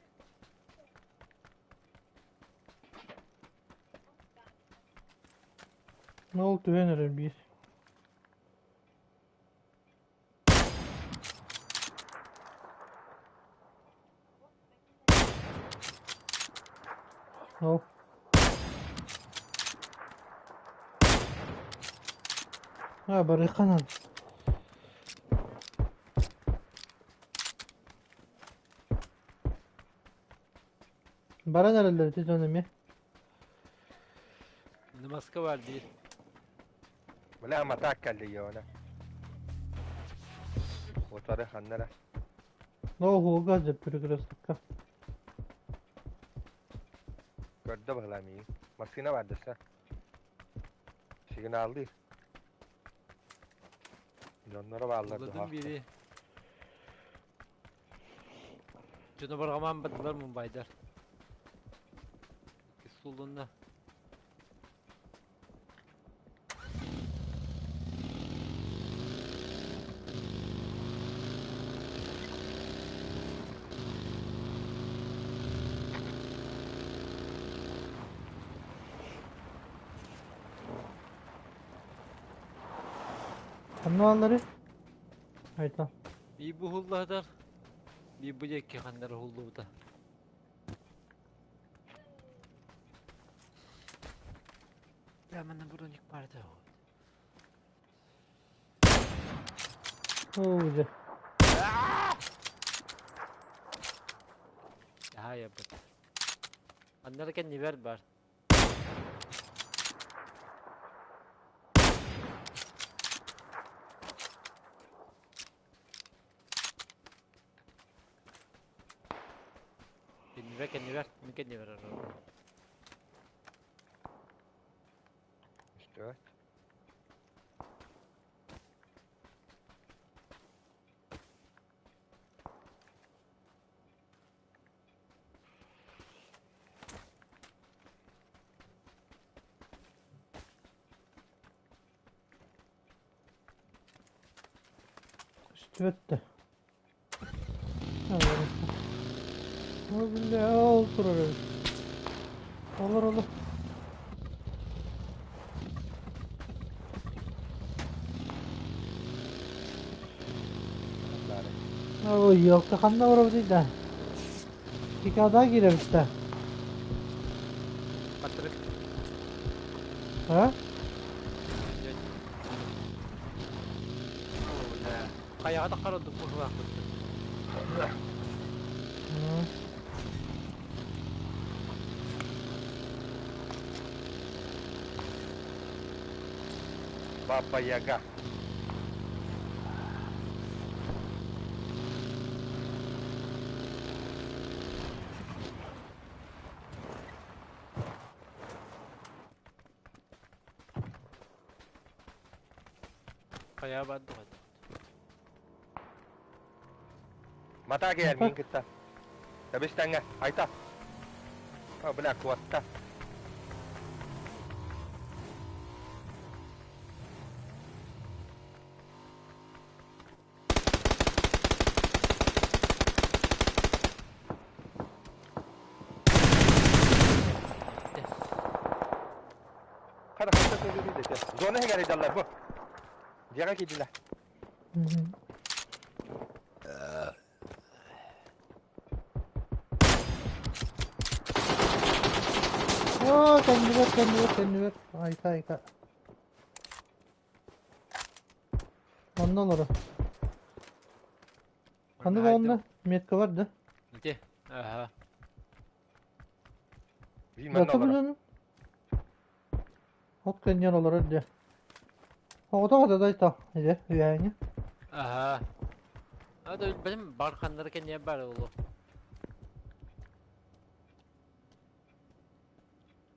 Ол түһэн эрэр биир. Ол. А, барыахха наада. Баран эрэллэр ити дьон эмиэ. Маска бар биир. Бля, матаак кэллэ Иона. Утары ханна эрэ. Ого, газы перекрестокка. Көрдө баһылаа миигин. Массыына баар дэсэ. Сигналлыыр. Дьонноро бааллар Ылладым дуһаахтар. бири. Дьоно барҕамаан бардылар мумбайдар. Иккис сууллунна. Ханна бааллары? Айта. Биир бу уһуллаһытар, биир бу диэки ханнары уһуллубута. Бля, манна броник баар этэ. Оо, дьэ. Аһаайабыт. Аннары кэннибэр бар. Кэннибэр, кэннибэр, мин кэннибэр арарым. Что? Көстүбэт да. О, бля, ол турар эбит. Олор, олор. Ой, елка ханна барабытый да? Кикада киирэбит да? Патрик. А? Хайаҕа таххар ордук быһыылаахпыт. Баба Яга. Хайа бардыҕа. Мата кээр мин кытта. Тэбис-тэҥҥэ, айта. О, бля, куотта. Хара хата сөбүлүү Зона иһигэр ыйдаллар бу. Дьиэҕэ киирдилэр. Оо, кэннибэр, кэннибэр, кэннибэр. Айка, айка. Онно олоро. Ханнык онно? Метка бар да? Ити. Аха. Биир манна Ата олорор. билэн. От кэнньэн олорор дьэ. Оҕото оҕото да үһээҥҥэ. Аха. А да билим бар ханнары кэнниэ бар олу.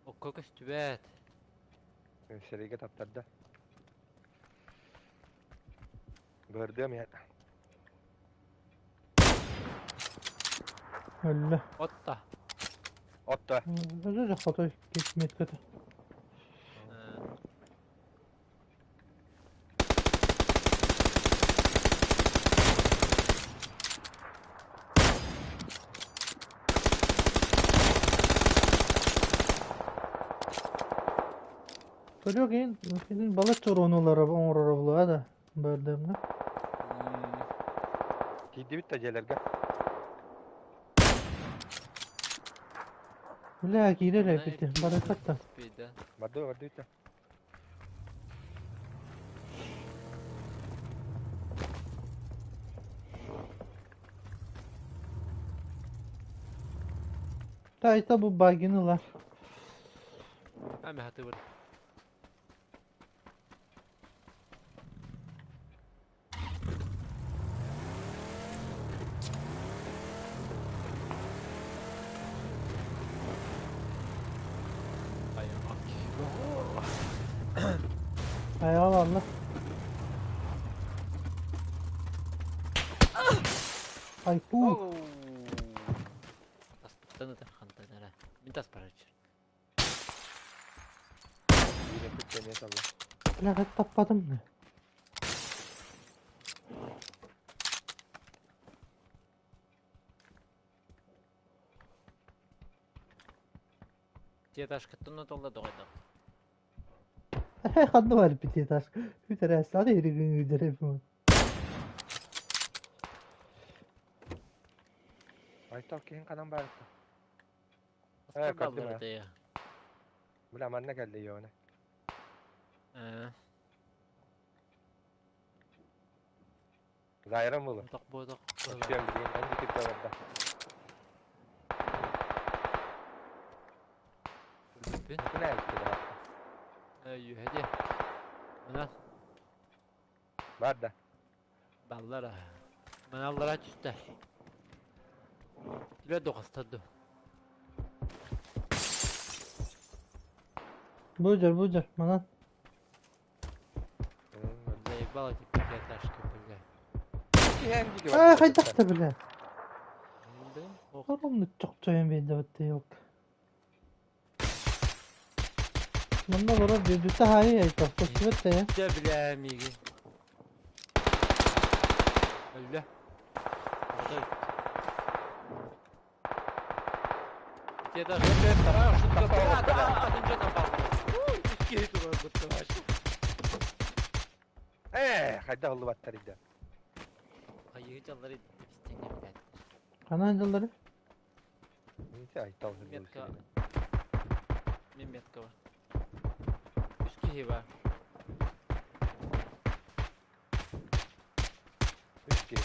Окко көстүбэт. Сэриигэ таптарда. Бырдыам иһэ. Өллө. Отта. Отто. Өзө хотой метката. Көрүөх иһин синин балачча уруонулара оҥороро буолуо да бардамҥа. Киирдибит да дьиэлэргэ. Бля, киирэр эбит барыхат да. Барды барды да. Тайта бу багины ылар. Ами хатыбыр. Хайаҕа бааллар. Айпуу. Таспыттан ытар хантан эрэ. Мин тас бараччы. Биир өттүттэн эмиэ салла. Бля, таппатым да. Пятиэтажкаттан отолла доҕойдох. Ханна бар пятиэтажка? Бүтэрээстээх иригиҥ Айтал киһин ханан баарытта? Э, көрдүм ээ. Бля, манна кэллэ Йоне. Э. Зайрам было. Тох буотох. Өстүөм билигин эн бүтүрдэ олордо. Бүппүн. Бу нэ эбит да. Үһэ диэ. Мына Бар да. баллара. Мына аллара түстэ. Түлэ дохастады. Бу жер, манан. Заебал эти пятиэтажки, бля. Киһи диги Аа, хайдах да бля. Да? Ох, Оромну чохчойон биэрдэ бытты yok. Манна олорор бүттэ хаайы айтах көстүбэт да я. Да, бля, миги. Өллө. Отой. Пятиэтажка. А, что ты А, да, один же там был. Киһи турар бытты Э, хайдах уллубаттар идэ. Хайыы дьаллары типстеңе блядь. Ханан дьаллары? Нити айтал Метка. Мен метка бар. Үс киһи бар. Үс киһи.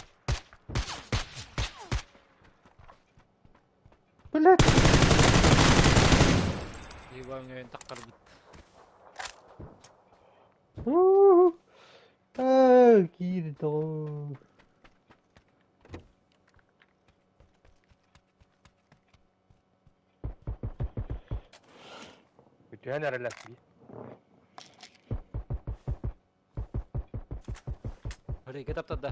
Блядь. Киһи бар ҥөйөн таххарбыт. Уу. Аа, киир тоҕо. Бүтүһэн эрэлэс би. Хөрейге таптады.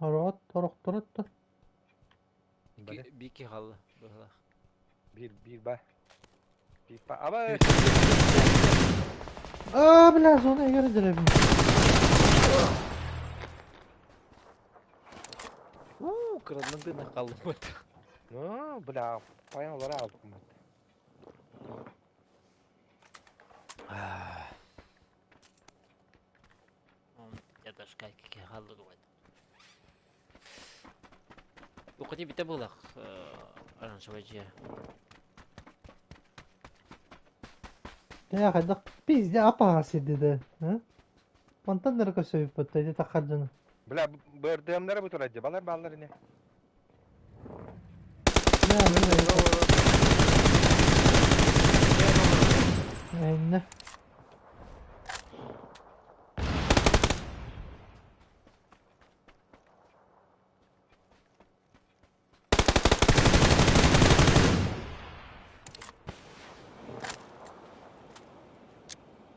Орот, торохторот да. Бale. Бики халлы. Быһылах. Биир биир ба. Биир ба. Аба. Аа, бля, зона эгер деребин. Уу, кыраннан тына халлы бут. Ну, бля, паян олара алып. Пятиэтажка кики халлы дугайд. Укати бите булах. Оранжевый же. Я хайдах пизде апаға сидди да. Мантан нары көсөйүп бутта, иди тахаржаны. Бля, бырдыамнары бу турадьы. Балар баллар не. Бля, бля, Энне.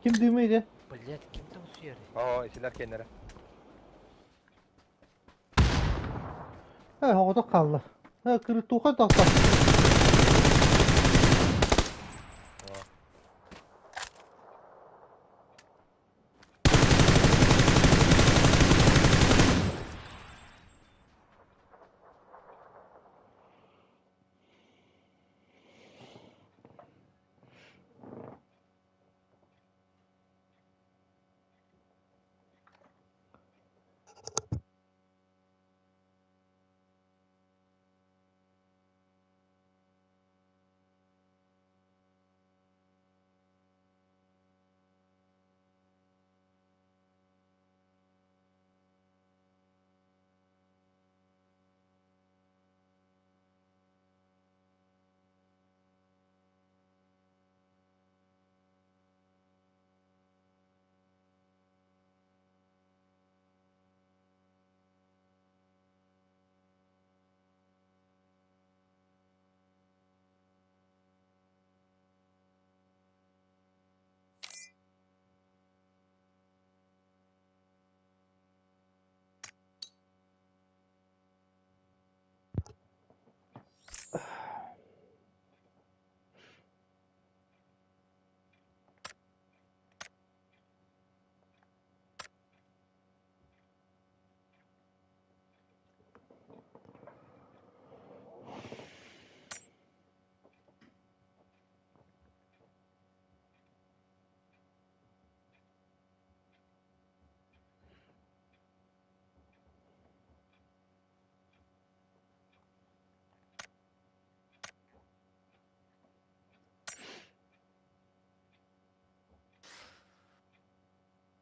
Ким дымыйды? Блядь, ким там суяры? Оо, исилер кеннere. Э, оҕото хаалла. Э, кырытууха тахса. Оо.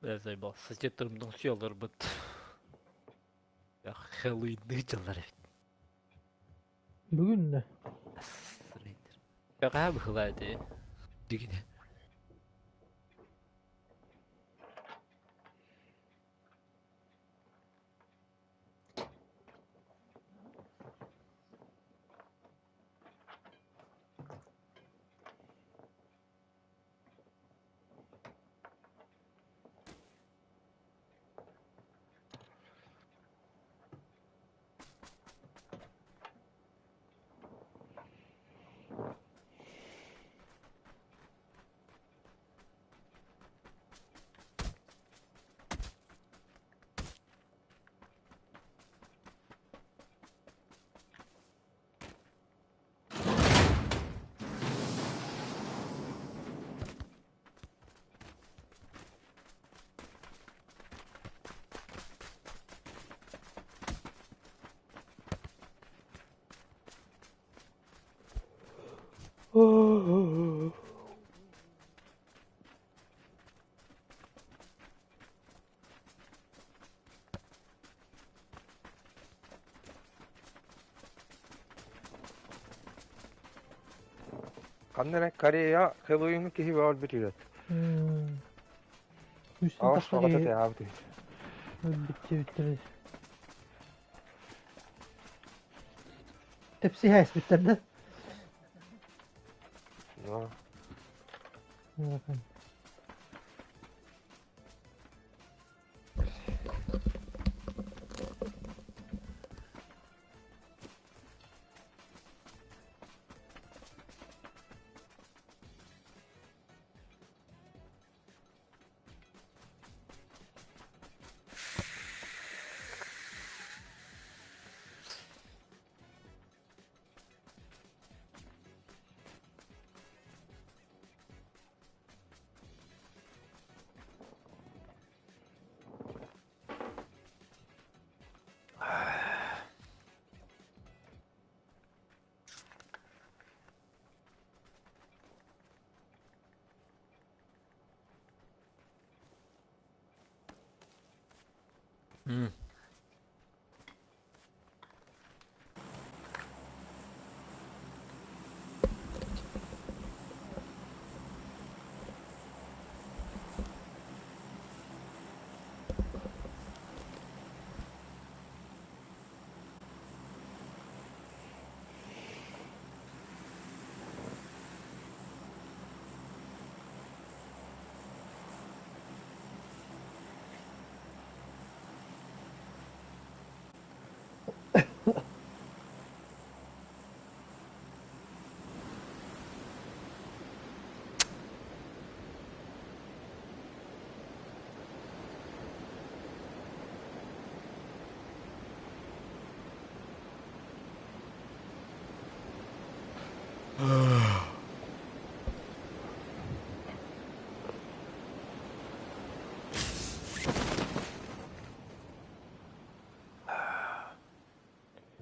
Бля, заебал. Сосед сүйаларбыт. Хэллоуинныы дьыллар эбит. Бүгүн да. Бэҕэһээ быһыылаа этэ. Дигинэ. Ханна эрэ Корея Хэллоуиҥҥа киһи өлбүт үһү. Үстэн Аҕыс тахса аҕата киһи тыаһаабыт үһү. өлбүт диэбиттэрэ. Тэпсиһэ эспиттэр да? Но Улахан.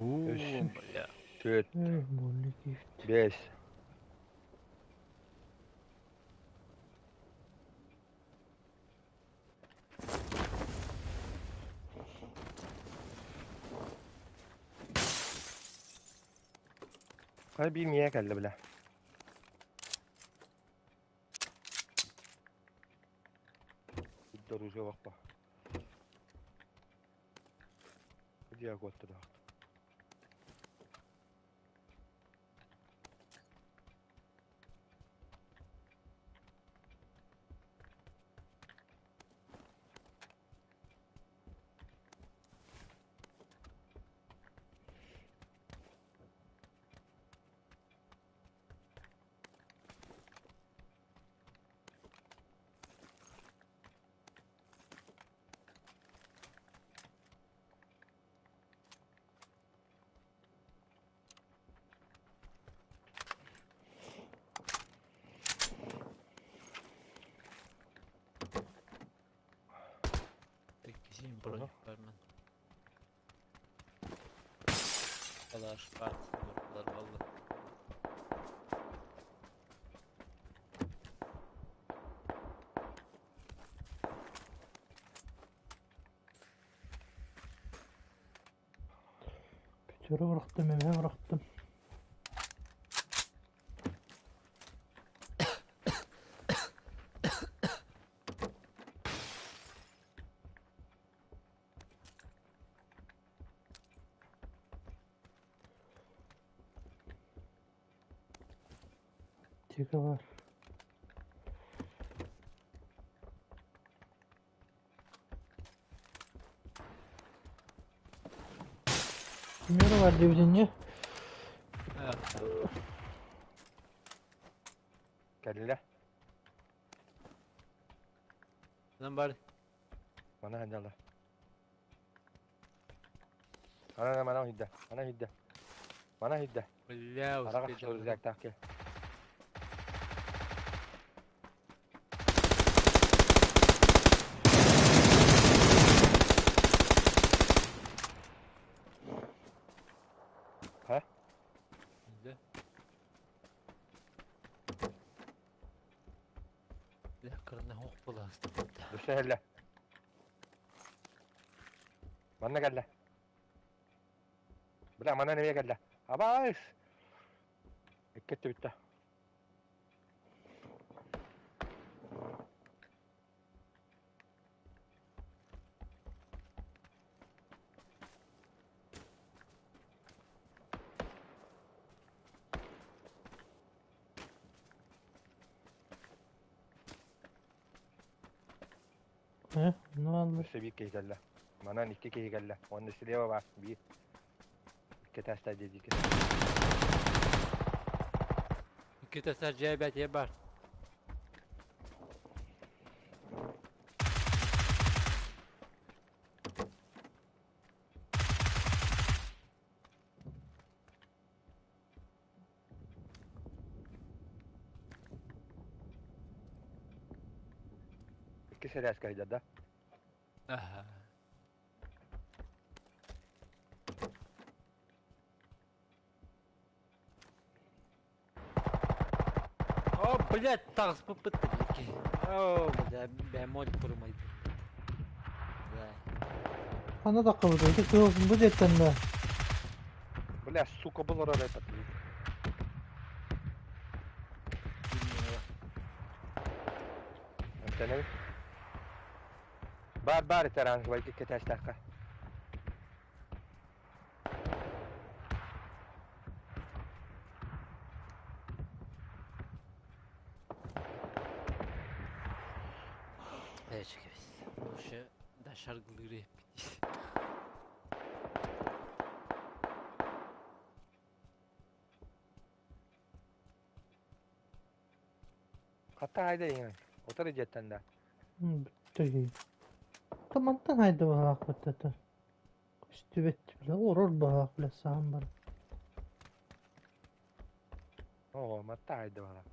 Үс, Уу, бля. түөрт, Эх, больно киирт. биэс. Хай биир миэ кэллэ бля. Оружие баппа. Где куотту да. Иккисин броник барман. Калаш партиялар валла. Пятеру бырахтым, эмиэ бырахтым. Аптека бар. Мира бар диэбитин дии. Кэллэ. Нам бар. Мана ханньалла. Ана мана хидда. Мана хидда. Мана хидда. Бля, Араға успел. рюкзактаах кел. Ха? Да. Бля, кырна хоқ боласты. Өссө кэллэ. Манна кэллэ. Бля, манна эмиэ кэллэ. Абаас! Икки өттө бүттэ. Э, ну аллар. Өссө биир киһи кэллэ. Манан икки киһи кэллэ. Уонна слева баар биир. Икки этээстээх дьиэ диэки. Икки тасар дьиэ бэтиэ бар. Икки сэрээскэ сылдьар да? Аха. О, блядь, таҕыспыппыт икки. О, бля, бэм курумай. Бля. Ханна таххыбыт ити кыыл бу дьиэттэн да. Бля, сука, бұл орар этот. Эмтэнэбит. Бар бар ити оранжевай икки этээстээххэ. Э, чекебис. Вообще, да шаргылыры эппит. Хатта хайда иҥэн. Утары дьиэттэн да. Бүттэ Мантан хайда баһаахпыт это. Көстүбэт бля, орор баһаах бля саам бар. Оо, матта хайда бала.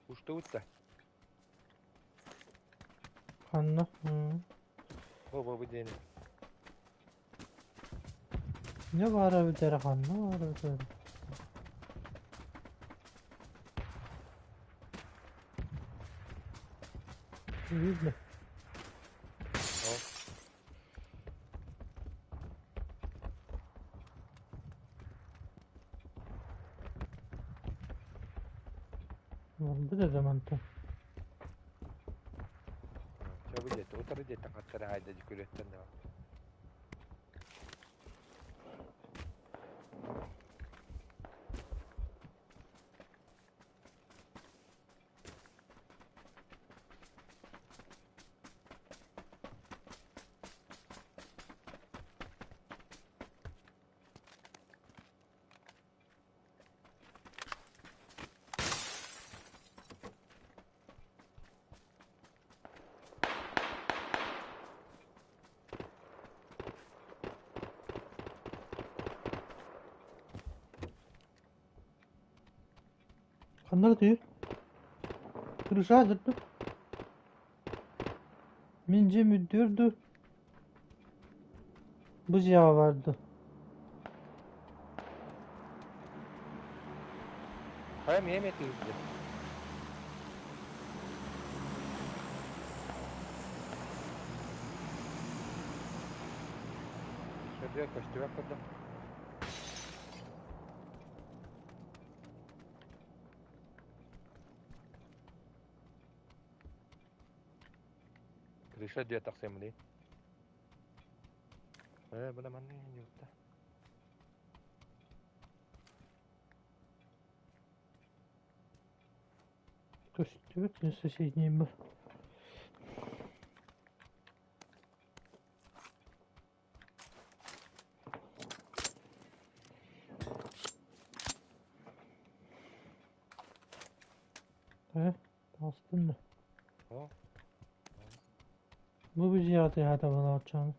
Устубут да. Ханна. Бу бу диэни. Не баара бүтэр ханна баара бүтэр. Видно. О. Бу да мантан. Чэ бу диэти утары диэттэн хаттара хайда дьүкүрүөттэн да. Ханна түйір. Крыша дырды. Мен жем үддүрдү. Бу дьиэҕэ баар дуо? Хайа миэмэ этиһилдэ. Сөбүө көстүбэт курдук. Крыша дьиэ тахсыам дии. Э, бына манна юрта. Көстүбэт мин соседнейбар. Э, таҕыстын да. О, Бу дьиэҕэ тыаһаатабын оччоҕуна.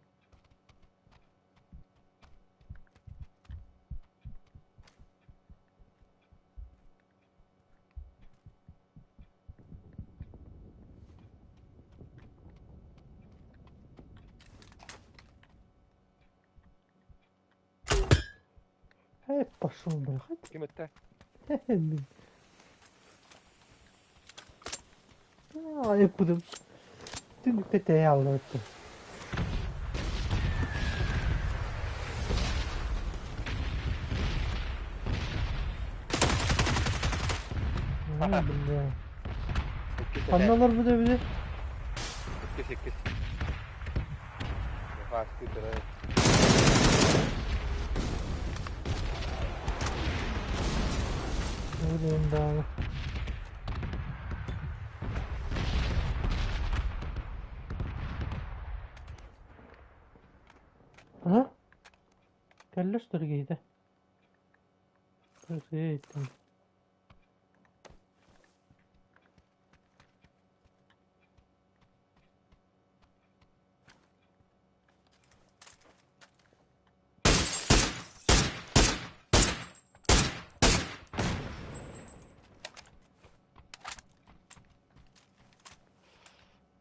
Э, пошел, блядь. Ким этте? Мин. Айыппытым. Түннүктэ тэйэ алларытты. Аа, бля. Иккис Ханна олорбут эбити? Иккис, иккис. Фасты турар. Блин, да. А? Кэллэ что ли киһитэ? Иттим.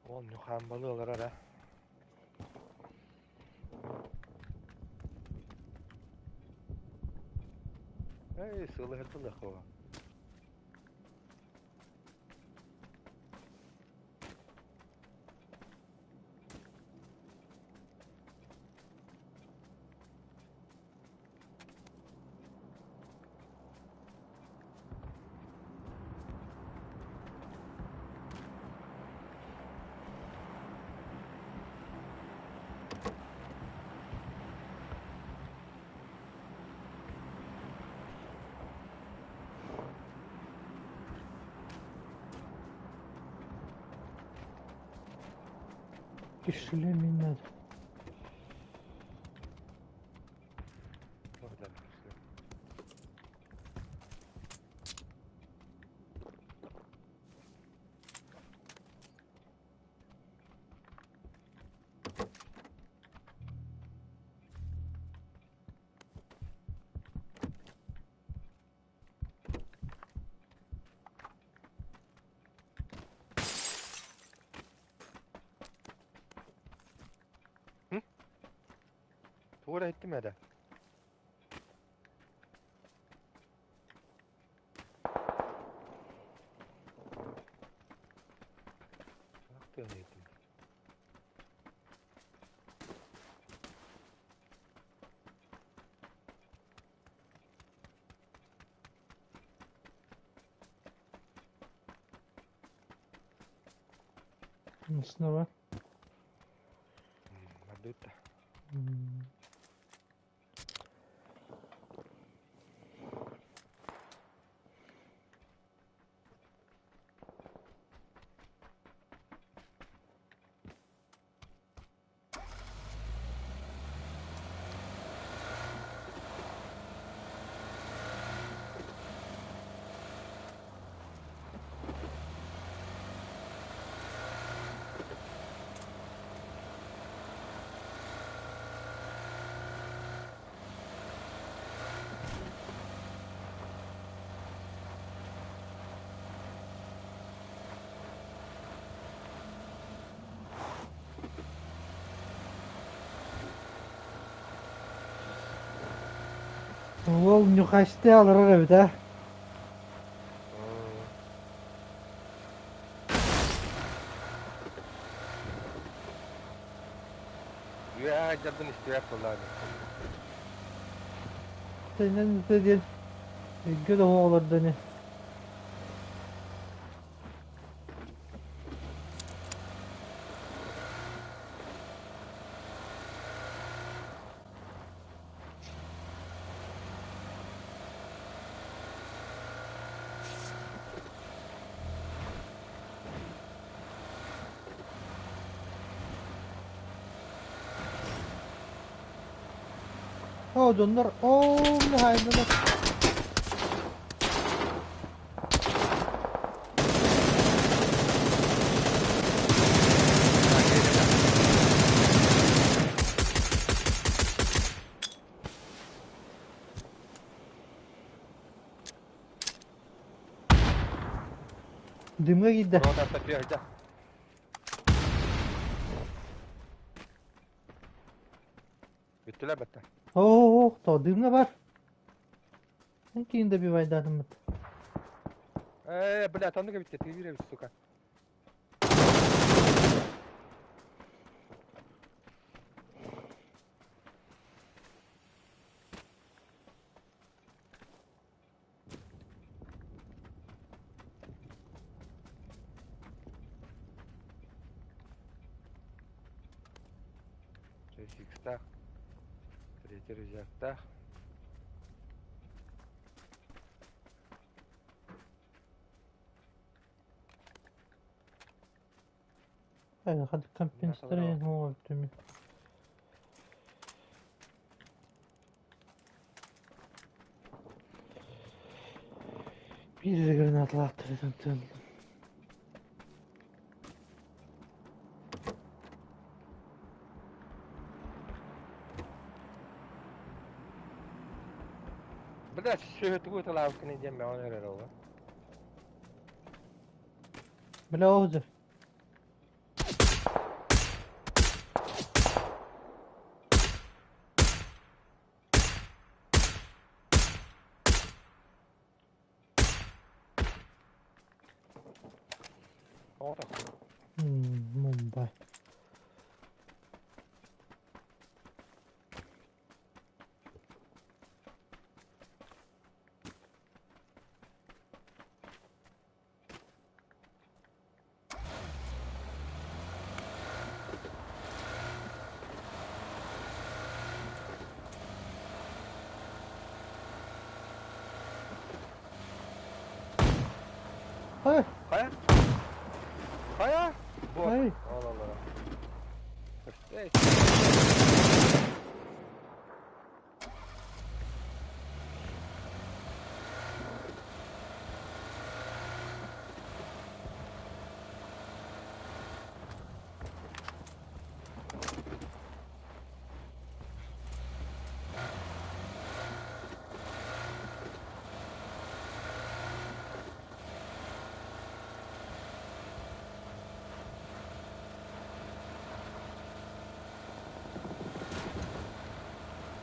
Ол нюхамбалы олорор а. Эй, сылыһырдылах оҕо. Шлем надо. Богдан, всё. Hı? Тугура иттим эрэ. Ах иттим. Снова. Мардытта. Уол ньухачты алырар эбит а. Үөһээ дьардын истибэт буоллаҕа. Сенен диэн өйгө да оҕолордо ини. Оо, дьоннор, оо, хаайдылар. Дымҥа киирдэ. Бүттүлэр бэтте. Оо, то дымҥа бар. Киин добивайдаатыммыт. Ээ, бля, таннык эбит, тыыбыр эбит, сука. Икстаах, третий рюкзактаах. Компенсаторы Биир гранаталаахтар тыын. Бля, сүөһүтүгү талаабыккын диэн мөҕөн эрэр ол. Бля, оҕуз. Мумбай. Ай! Хайа? Хайа? Бот. Ай! Allah Allah. Эй.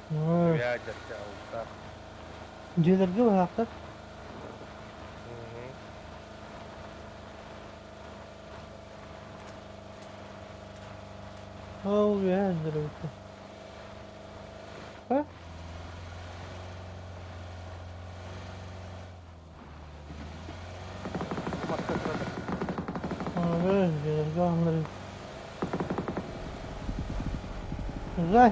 Ой. Я дьэ, уста. Дьиэлэргэ быһаахтар. Ол үөһэ эбит. А? Ага, дьиэлэргэ аһыллар. Зай!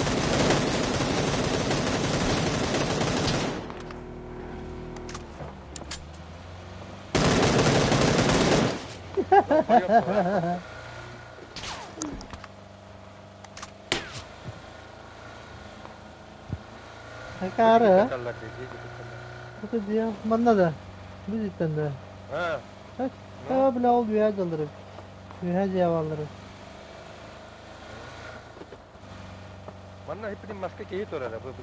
Акаары. Это дьиэ манна да. Бу дьиттэн да. А, бля, ол үөһэ дьаллары. Үөһэ дьиэ бааллары. Манна хиппин маска киһи турара бу бу.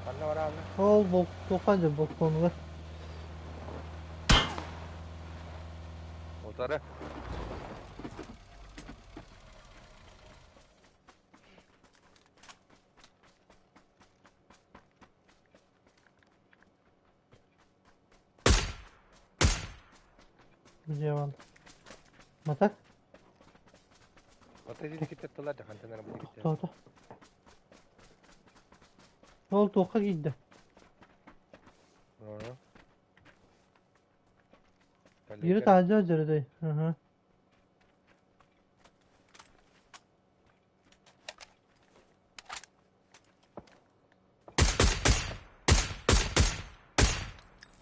Манна барааны. Ол бол тоқан же балконугар. Отары. Дьиэҕэ. Мата Ата дикиттер да хантан бу дикиттер. тохтоото. Ол туохха киирдэ? Ага. Биири таһырдьа дьөрөдөй. Аха.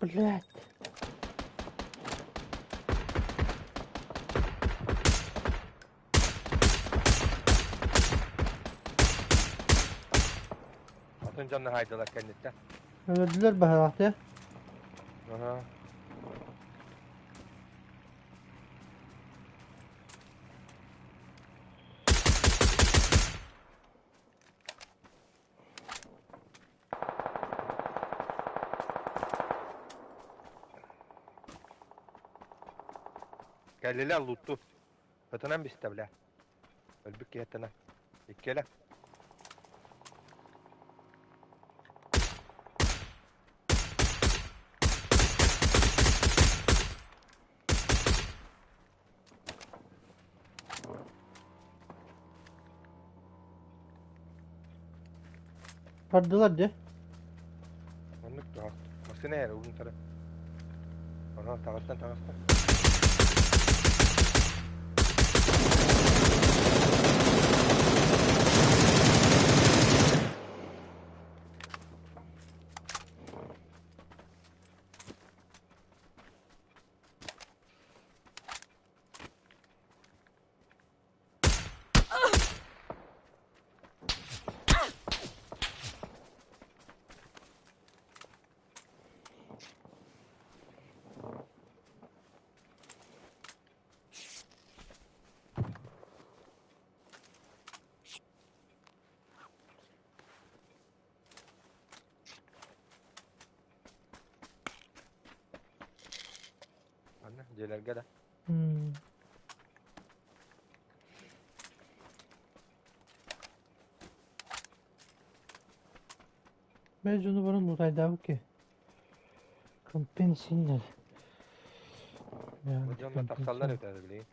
Блядь. Атын дьонно хайдылар кэнниттэн. Өлөрдүлэр баһылаахтыа. Ага. Кэллилэр лутту. Ытынан бистэ бля. Өлбүт киһи аттына. Иккиэлэ. Бардылар дьэ. Оннук туһах. Массыына эрэ угун тара. Ага, таҕыстан таҕыстан. Анна, дьиэлэргэ да. Мен дьону баран лутайдаабыт ки. Компенсиннер. Бу дьонно тахсаллар этэ билигин.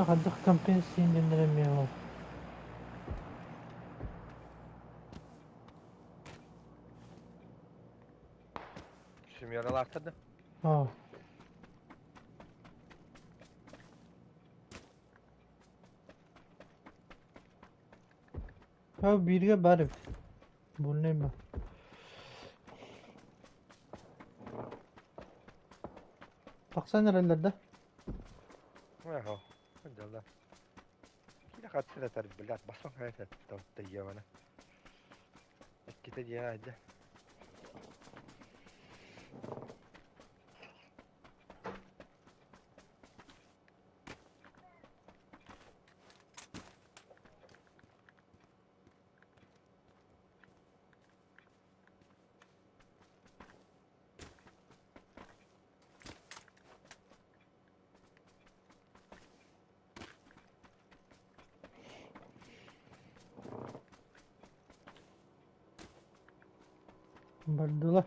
Хайдах компенсин диэннэр эмиэ ол. Семералаахтар да. Аа. Аа бииргэ баар эбит. Булнайма. Тахсан эрэллэр да? Ага. Дьалла. Киля хатсыратар, блядь, басон хайата тайявана. Икките дьиэ айда. Бардылар.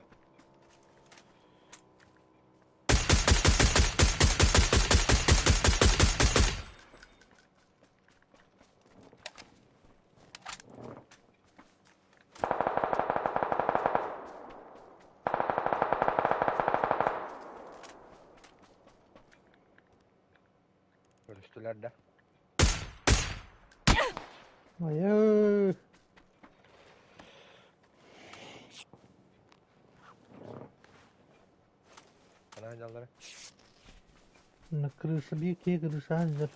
Көрүстүлэр да. Айыы. Ана дьаллары. На крыша биир киһи крыша сылдьар.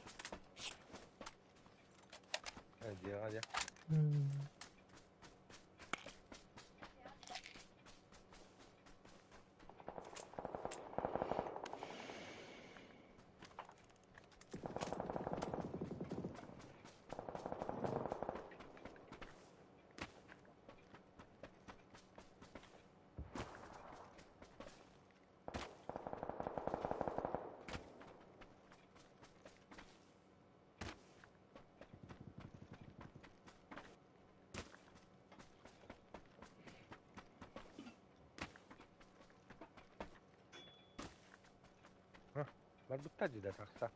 Дьиэҕэ дьэ. Барбыттар дии да тахса.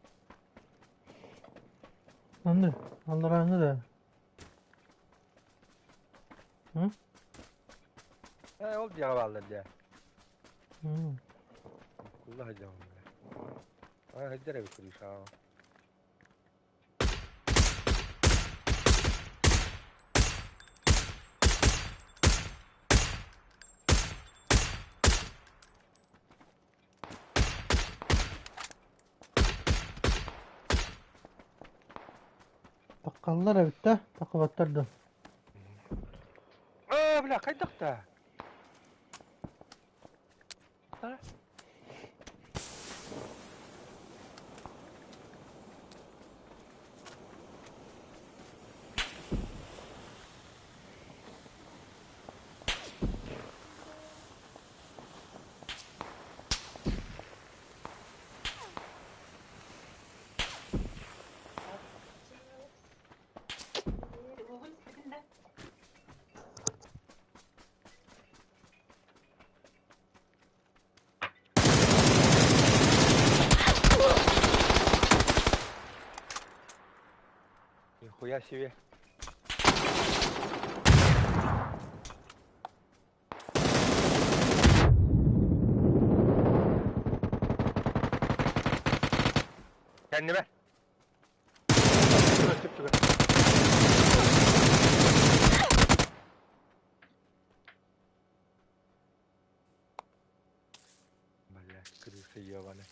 Анны, алларааҥҥы да. Һы? Ээ, ол дьиэҕэ бааллар дьэ. М. Кулла сылдьабын бile. Аа, сылдьар эбит Гришаҕа. Таккаллар эбит да, такыбаттар да. Аа, бля, хайдах да? А? Нихуя себе. Kendime. Çık çık çık. Бля, крыса ебаная.